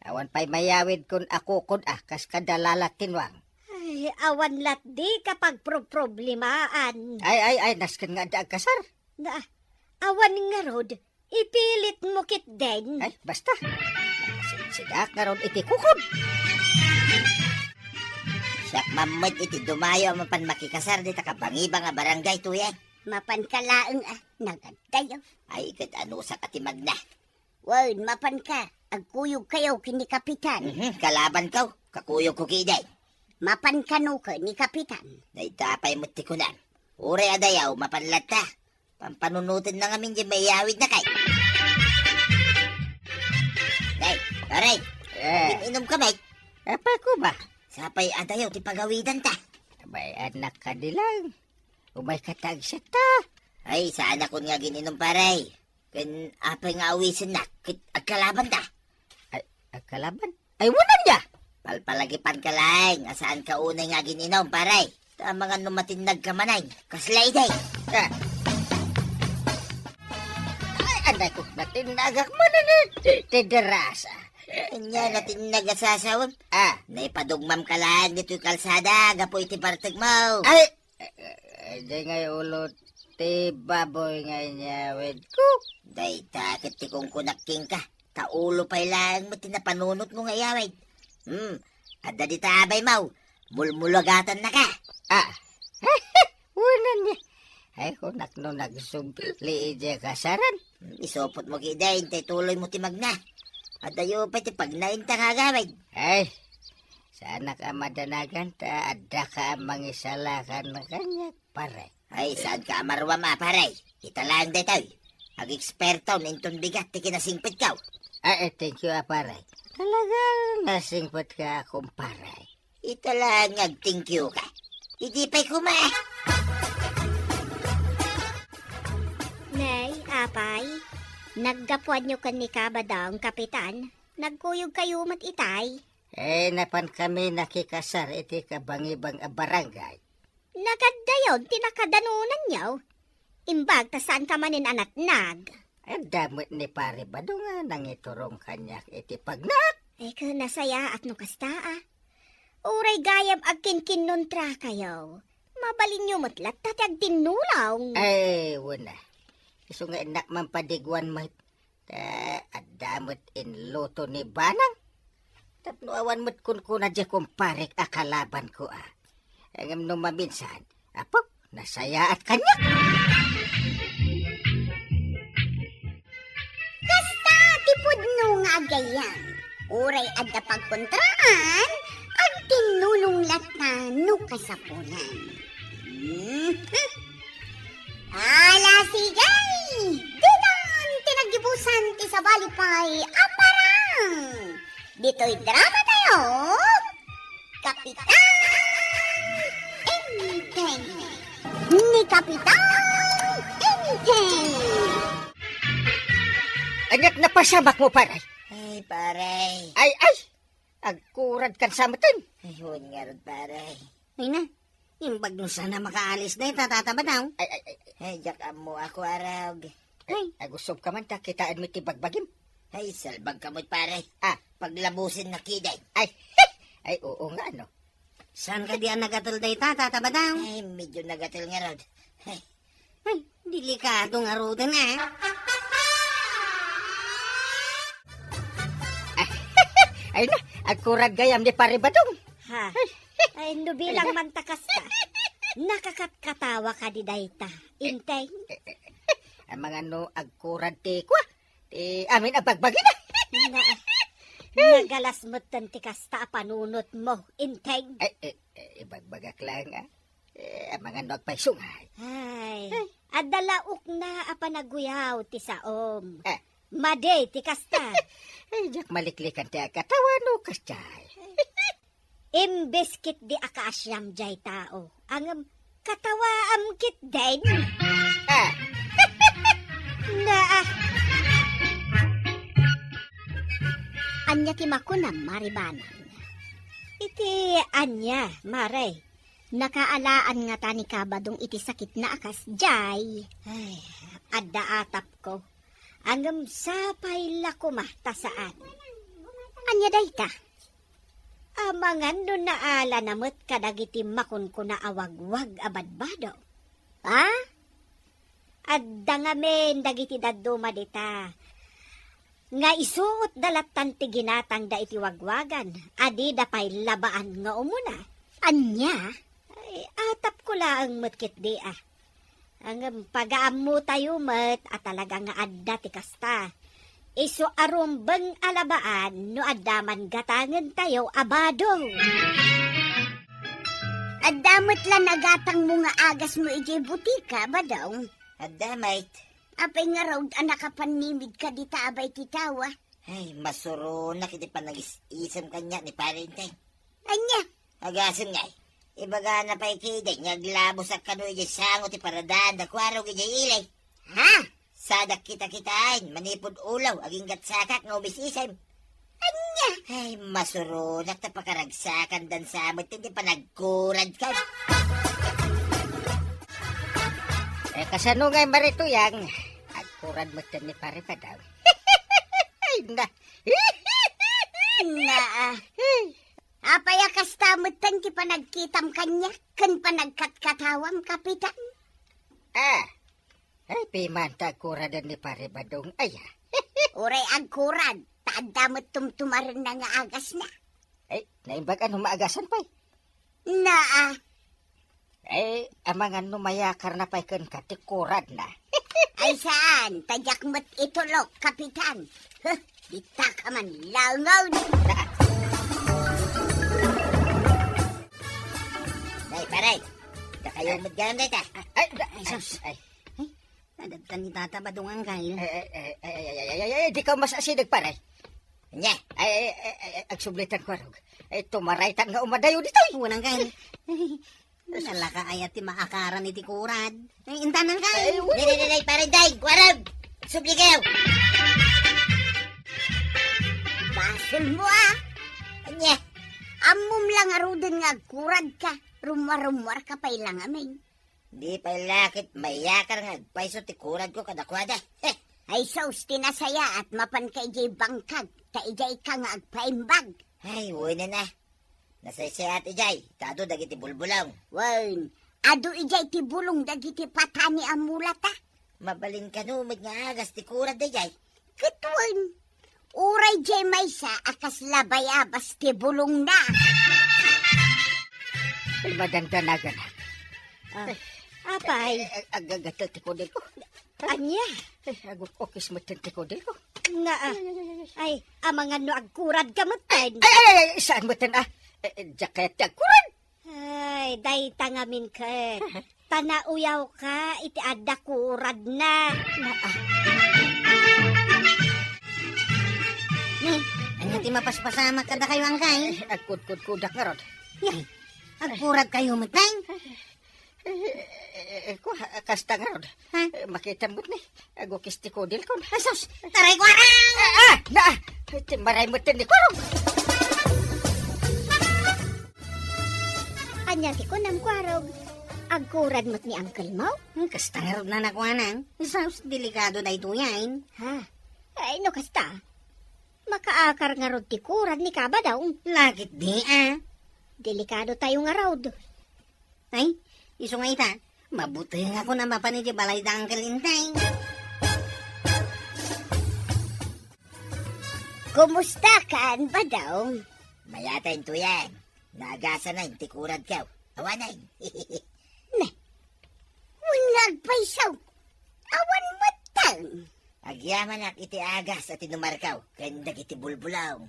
Awan pay mayawidkon a kukod, ah, kas kada lalatinwang. Ay, awan lat di kapagproproblemaan. Ay, ay, ay, nasken nga adda agkasar. Na, awan ngarud. Ipilitmo ketdin. Ay, basta. Makasidsidaak ngarud iti kukod. Siak man met iti dumayo a mapan makikasar dita kabangibang a barangay, tuye. Mapanka laeng a nagaddayo. Ay, ket anusak a ti magna. Wen, mapanka. Agkuyogkayo ken ni Kapitan. Mhm, kalabanko. Kakuyogko ketdin. Mapanka no ken ni Kapitan. Dayta pay met ti kunam. Uray a dayaw, mapan latta. Pampanunotenna ngamin diay mayawidna kay. Nay, pare. Eh. Inumka met? Apay koma? Sapay a dayaw ti pagawidanta. Abay, anak, kadi lang. Umayka ta agsiatta. Ay, saanakon nga agin-inum, pare. Ken apay nga awisennak ket agkalabanta? Ay, agkalaban? Ay, wen aya! Palpalagipanka laeng a saanka unay nga agin-inum, pare. Ta amangan no matinnag ka manen. Kasla idi. Ah. Ay, anay ko, natinnagak manen ti, ti derasa. Ania, natinnag a sasawem? Ah. Naipadugmam ka laeng ditoy kalsada, gapu iti bartekmo. Ay, eh, eh, di ngay ulo ti baboy nga inyawidko. Dayta ket ti kunkunak kenka. Ta ulo pay laeng met ti napanunotmo nga iyawid. Hmm, adda dita abaymo. Mulmulagatan naka. Ah. Unan ni. Ay, kunak no nagsubli idiay kasaran. Hmm, isupotmo kidi, intay tuloymo ti magna. Adayo pay ti pagnainta nga agawid. Ay, saanak a madanagan ta adda ka a mangisalakan kaniak, pare. Ay, saanka a maruam a, pare. Ita laeng daytoy. Ageksperto, inton bigat ti kinasingpetko. Ay, ay, thank you, a, pare. Talagang nasingpet ka, kumpare. Ita laeng nga ag-thank you ka. Idi pay koma. Nay, apay, naggapuanyo ken ni Kabadong, Kapitan? Nagkuyog kayo met itay? Eh, napan kami nakikasar iti kabangibang a barangay. Nakaddayon ti nakadanonanyo. Imbag ta saan ka manen a natnag. Adda met ni Pare Badong a nangiturong kaniak iti pagnak. Ay, ket nasayaat no kasta, a. Uray gayam agkinkinnontrakayo. Mabalinyo met latta ti agtinnulong. Ay, wen a. Isu nga innak man padiguan met. Ta adda met inluto ni Banang. Tapno awan met kunkuna diay kumparek a kalabanko, a. Ngem no maminsan, apo, nasayaat kaniak. Kasta ti pudno nga agyayam. Uray adda pagkontraan, agtinnulong latta no kasapulan. Mhm. Ala, sige! Ditan ti naggibusan ti sabali pay a parang ditoy drama tayo, Kapitan Enteng. Ni Kapitan Enteng. Ania't napasamak mo, pare? Ay, pare. Ay, ay! Agkurad kan sa metten. Ay, wen ngarud, pare. Ay na, imbag no saan a makaalis dayta, Tata Badong. Ay, ay, ay, ay. Ay, diak ammo a kuarog. Ay. Ay, agusop ka man ta kitaenmi ti bagbagim. Ay, salbag ka met, pare. Ah. Paglabusen na kidi. Ay, ay, oo nga, no? Saan kadi a nagatel dayta, Tata Badong? Ay, medyo nagatel ngarud. Ay. Ay, delikado ngaruden, a. Ay na, agkurad gayam ni Pare Badong. Ha? Ay, no bilang man ta kasta. Nakakatkatawa kadi dayta, Enteng? Amangan no agkurad ti kua, ti amin a bagbagina. Na, nagalas metten ti kasta a panunotmo, Enteng. Ay, eh, eh, ibagbagak laeng, a. Eh, amangan no agpayso ngay. Ay, adda la ukna a panaguyaw ti saom. Eh. Madi ti kasta. Ay, diak maliklikan ti agkatawa no kasdiay. Imbes ketdi a kaasiam diay tao, ngem katawaam ketdin. Ah. Naa. Ania ti makunam, Mare Banang? Iti ania, Mare? Nakaalaan ngata ni Kabadong iti sakitna a kasdiay. Ay, adda atapko. Ngem sapay la koma ta saan. Ania dayta? Amangan no naalana met kadagiti makunkuna a wagwag a badbado. Ha? Adda ngamin dagiti dadduma dita nga isuotda lattan ti ginatangda iti wagwagan a dida pay labaan nga umuna. Ania? Ay, atapko laeng met ketdi, a. Ngem pagaammotayo met a talaga nga adda ti kasta. Isu a rumbeng a labaan no adda man gatangentayo a bado. Adda met la nagatangmo nga agasmo idiay butika, Badong? Adda met. Apay ngarud a nakapannimid ka dita abay ti tawa? Ay, masuronak iti panangis-isem kaniak ni Pare Enteng. Ania? Agasem ngay, ibagana pay ketdi nga aglabosak kano idiay sango ti paradaanda kuarog idiay ili. Ha? Sadak kita-kitaen, manipud ulaw, aginggatsakak nga umis-isem. Ania? Ay, masuronak ta pakaragsakan dansa met ti panagkuradka. Eh, kasano ngay, Mare Tuyang? Agkurad metten ni Pare Badong. Ay, na. Na, ah. Apay a kasta metten ti panagkitam kaniak ken panagkatkatawam, Kapitan? Ah. Ay, piman ta agkuraden ni Pare Badong aya. Uray agkurad, ta adda met tumtumarenna nga agasna. Ay, naimbag a no maagasan pay. Naa. Ay, amangan no mayakarna pay kenka ti kuradna. Ay, saan? Ta diak met itulok, Kapitan. Huh, dita ka man langaw. Nay, pare. Dakayo met gayam dayta. Ay, ay, ay, sus. Ay. Ay, nadagtan ni Tata Badong, Angkal. Ay, ay, ay, dika mas asideg, pare. Nya? Ay, ay, ay, ay, agsublitan ko, arog. Ay, tumaraytan nga umadayo ditoy. Wen, Angkal. Nalaka aya ti maakaran iti kurad. Ay, intan, Angkal. Ay, wen. Dai, dai, dai, dai, pare, dai, kuarag. Subli kayo. Basol mo, ah. Anya? Ammom lang aruden nga agkurad ka. Rumwa-rumwar ka pay lang amin. Di pay la ket mayakar nga agpayso ti kuradko kadakuada. Heh! Ay sus, ti nasayaat, mapanka idiay bangkag, ta idiay ka nga agpaimbag. Ay, wen a. Nasaysayaat idiay, ta adu dagiti bulbulong. Wen, adu idiay ti bulong dagiti patani a mulata. Mabalin kano met nga agas ti kurad daydiay? Ket wen, uray diay maysa a kasla bayabas ti bulongna. Ay, madandanagan. Ah, apay? Eh, eh, agagatel ti kudelko. Ania? Eh, aguk-ukis met ti kudelko. Nga, ah. Ay, ay, ay, ay, ay. Ay, amangan no agkurad ka metten. Ay, ay, ay, ay, saan metten, ah? Eh, eh, diak kayat ti agkurad. Ay, dayta ngamin ket. Ta nauyawka iti adda kuradna. Na, ah. Ni, ania ti mapaspasamak kadakayo, Angkal? Eh, agkudkudkudak ngarud. Ni, agkuradkayo metten? Eh, eh, eh, kua, kasta ngarud. Ha? Eh, makitam met ni. Agukis ti kudelkon. Asus! Taray ko, aray! Ah, ah, na, ah, ti maray met ni Kuarog. Ania ti kunam, Kuarog? Agkurad met ni uncle mo? Hmm, kasta ngarud na nakuanan. Asus, delikado daytoyen. Ha? Ay, no kasta. Makaakar ngarud ti kurad ni Kabadong. Lakit di, ah. Delikado tayo ngarud. Ay, isu nga ita, mabutengakon a mapan iti balay da Uncle Enteng. Kumusta kan, Badong? Mayat a, Enteng. Naagasan a ti kuradko. Awanen. Ne, wen nga agpayso. Awan metten. Agyamanak iti agas a tinumarko ken dagiti bulbulong.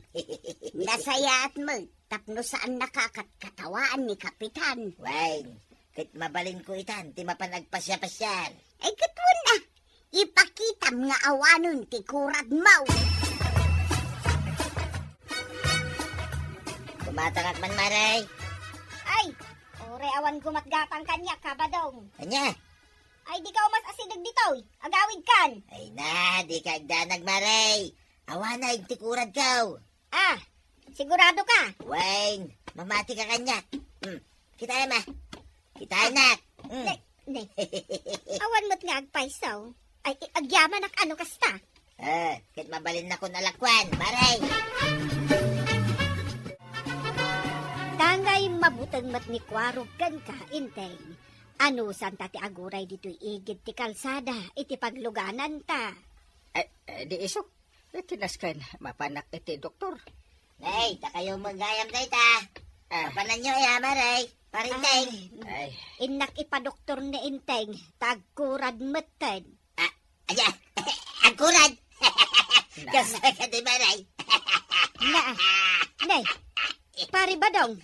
Nasayaat met tapno saan nakakatkatawaan ni Kapitan. Wen, ket mabalinko itan ti mapan agpasiapasiar. Ay, ket wen a, ipakitam nga awanen ti kuradmo. Kumatangak man, Mare. Ay, uray awan gumatgatang kaniak, Kabadong. Ania? Ay, dika umas asideg ditoy. Agawidkan. Ay na, dika agdanag, Mare. Awanen ti kuradko. Ah, sigurado ka? Wen, mamati ka kaniak. Hmm. Kitaem a. Kitaenak. Hmm. Ne, ne. Awan met nga agpayso. Ay, i-, agyamanak a no kasta. Eh, ket mabalinnakon a lakuan, Mare. Tangay mabuteng met ni Kuarog kenka, Enteng. Anusanta ti aguray ditoy igid ti kalsada iti paglugananta. Eh, eh, di isu. Iti nasken, mapanak iti doktor. Ay, dakayo met gayam dayta. Ah. Mapananyo, ya, Mare, Pare Enteng. Ay, ay. Innak ipadoktor ni Enteng, ta agkurad metten. Ah, aya, agkurad. Na. Kasta kadi, Mare. Na, nay, Pare Badong,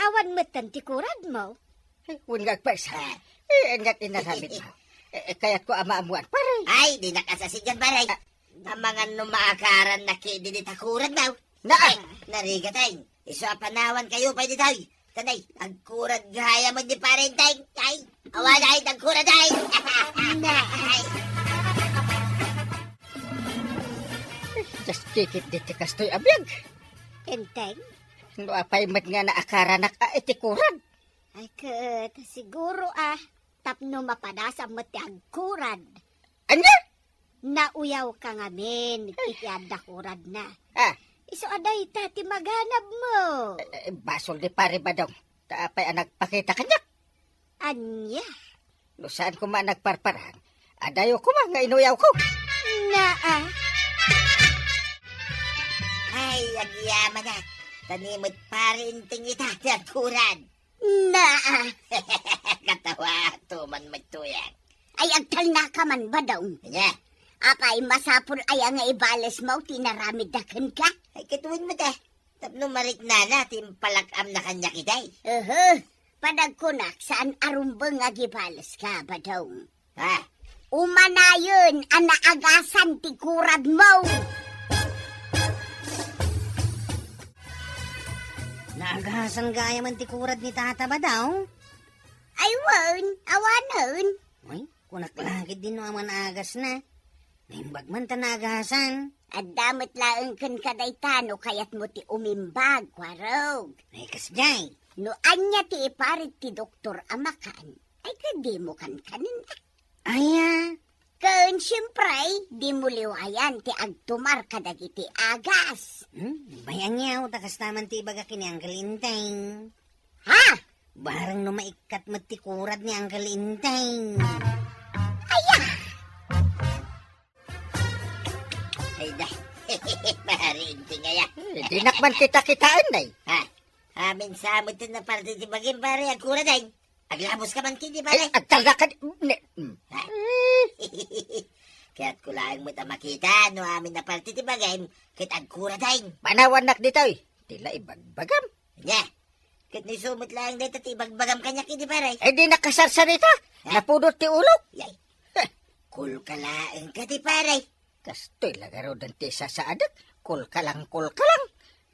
awan metten ti kuradmo? Ay, wen nga agpayso. Ah. Eh, ania ti inaramidmo? Eh, eh, kayatko a maammuan, pare. Ay, dinak asasigan, pare. Ah. Amangan no maakarannak idi dita kuradmo. Na, ah. Ay, narigat, ay. Isu a panawankayo pay ditoy. Kanay, agkurad gayam di, Pare Enteng. Ay, awan ay, agkurad ay. Na. Ay. Just kikit diti kastoy a biag. Enteng? No apay met nga naakaranak a iti kurad. Ay, ket, siguro, ah. Tapno mapadasam met ti agkurad. Ania? Nauyawka ngamin iti adda kuradna. Ah. Isu a dayta ti maganabmo. Eh, eh, basol ni Pare Badong. Ta apay a nagpakita kaniak? Ania? No saan koma a nagparparang, adayo koma nga inuyawko. Naa. Ay, agyamanak. Tani met Pare Enteng ita ti agkurad. Naa. Katawa, tuman met, Tuyang. Ay, agtalnaka man, Badong. Ania? Apay, masapul aya nga ibalesmo ti inaramidda kenka? Ay, ket wen met, a. Tapno mariknana ti impalak-amna kaniak itay. Ehe, panagkunak, saan a rumbeng nga agibaleska, Badong. Ha? Umanayon a naagasan ti kuradmo. Naagasan gayam ti kurad ni Tata Badong? Ay, wen, awanen. Ay, kunak la ketdi no awan agasna. Naimbag man ta naagasan. Adda met laeng kenka dayta no kayatmo ti umimbag, Kuarog. Ay, kasdiay. No ania ti iparit ti doktor a makan, ay, ta dimo kankanen. Aya? Ken, siempre, dimo liwayan ti agtumar kadagiti agas. Hmm? Bay, aniaw, ta kasta man ti ibaga ken ni Uncle Enteng. Ha? Bareng no maikkat met ti kurad ni Uncle Enteng. Aya! Ay, da. Pare Enteng aya. Eh, dinak man kita-kitaen, day. Ha? Amin sa met ti napartitibagem, pare, agkurad, ay. Aglabos ka man kidi, pare. Ay, agtalna ka di, ne, mm. Ha? Kayatko laeng met a makita no amin napartitibagem, ket agkurad, ay. Panawannak ditoy. Ti la ibagbagam. Ania? Ket no isu met laeng dayta ti ibagbagam kaniak idi, pare. Eh, di nakasarsarita. Eh? Napudot ti ulok. Yay. Heh. Kulka laeng kadi, pare. Kastoy la garuden ti sasaadek. Kulkalang, kulkalang.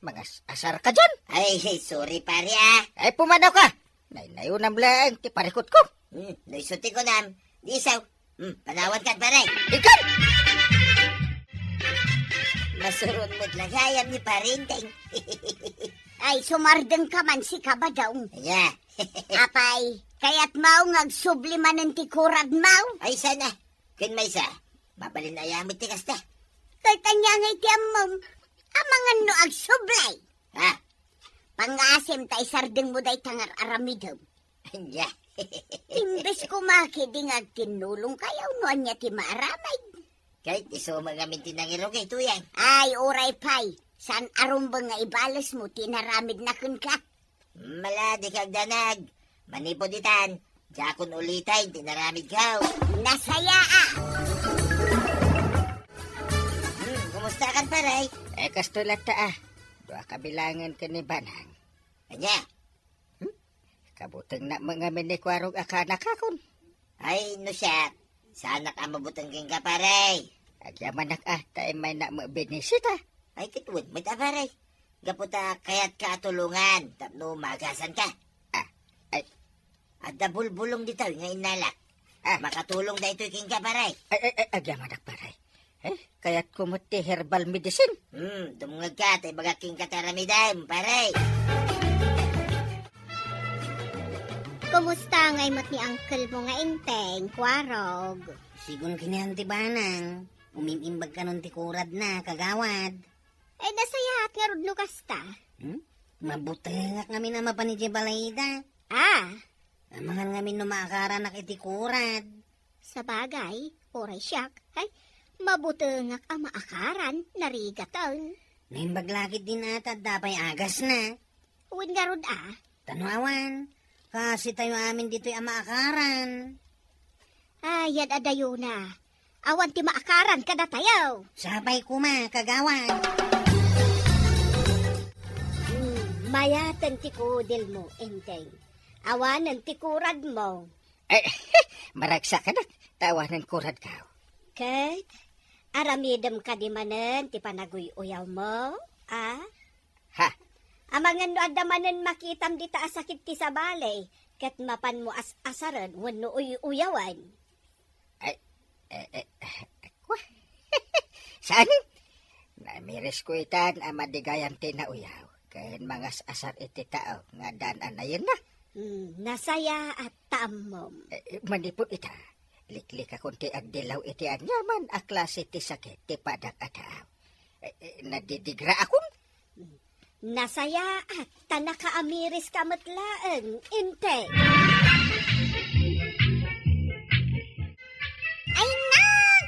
Mangas-asar ka diyan. Ay, sorry, pare, ah. Ay, pumanaw ka. Naynayonam laeng ti parikutko. Hmm, no isu ti kunam, di isu. Hmm, panawan kan, pare. Ikan! Masuron met la gayam ni Pare Enteng. Ay, sumardeng ka man, sika, Badong. Ania? Apay, kayatmo nga agsubli manen ti kuradmo? Ay, saan a. Ken maysa, mabalin aya met ti kasta? Ket ania ngay ti ammom? Amangan no agsubli. Ha? Pangasim ta isardengmo dayta nga ar-aramidem. Ania? Imbes koma ketdi nga agtinnulongkayo no ania ti maaramid. Ket isu met ngamin ti nangirugay, Tuyang. Ay, uray pay. Saan a rumbeng nga ibalesmo ti inaramidna kenka? Maladi ka agdanag. Manipud itan, diakon uliten ti inaramidko. Nasaya a! Hmm, kumusta kan, pare? Eh, kastoy latta, ah. Dua ka bilangen ken ni Banang. Ania? Hmm? Kabutengna met ngamin ni Kuarog a kaanakakon. Ay, no siak, saanak a mabuteng kenka, pare. Agyamanak a, ta immayna met binisita. Ay, ket wen met a, pare. Gapu ta kayatka a tulongan tapno maagasanka. Ah, ay. Adda bulbulong ditoy nga innalak. Ah. Makatulong daytoy kenka, pare. Ay, ay, ay, agyamanak, pare. Eh, kayatko met ti herbal medicine. Hmm, dumngegka ta ibagak kenka ti aramidem, pare. Kumusta ngay met ni uncle mo nga Enteng, Kuarog? Sigun ken ni Auntie Banang, umim-imbag kanon ti kuradna, kagawad. Ay, nasayaat ngarud no kasta. Hmm? Mabutengak ngamin a mapan idiay balayda. Ah. Amangan ngamin no maakaranak iti kurad. Sabagay, uray siak, ay, mabutengak a maakaran, narigaten. Naimbag la ketdin a ta adda pay agasna. Wen ngarud a. Ta no awan, kasitayo amin ditoy a maakaran. Ay, yan adayona. Awan ti maakaran kadatayo. Sapay koma, kagawad. Hmm, mayaten ti kudilmo, Enteng. Awanen ti kuradmo. Ay, maragsakanak, ta awanen kuradko. Ket, aramidem kadi manen ti panaguy-uyawmo, a? Ha? Amangan no adda manen makitam dita a sakit ti sabali, ket mapanmo as-asaren wenno uy-uyawen. Ay, eh, eh, eh, kwa? Saanen? Namirisko itan a madigayan ti nauyaw, ken mangas-asar iti tao nga addaan a nayenna. Mm, nasayaat ta ammom. Eh, eh, manipud ita, liklikakon ti agdilaw iti aniaman a klase ti sakit ti padak a taaw. Eh, eh, nadidigraakon. Mm, nasayaat ta nakaamiriska met laeng, inti. Ay na,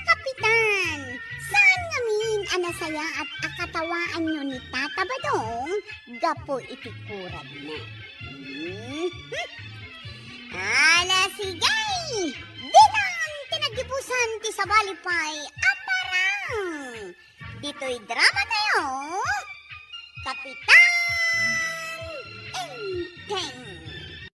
Kapitan! Saan ngamin a nasayaat a katawaanyo ni Tata Badong gapu iti kuragna? Hmm? Ala, sige! Dinang ti naggibusan ti sabali pay a parang! Ditoy drama tayo, Kapitan Enteng.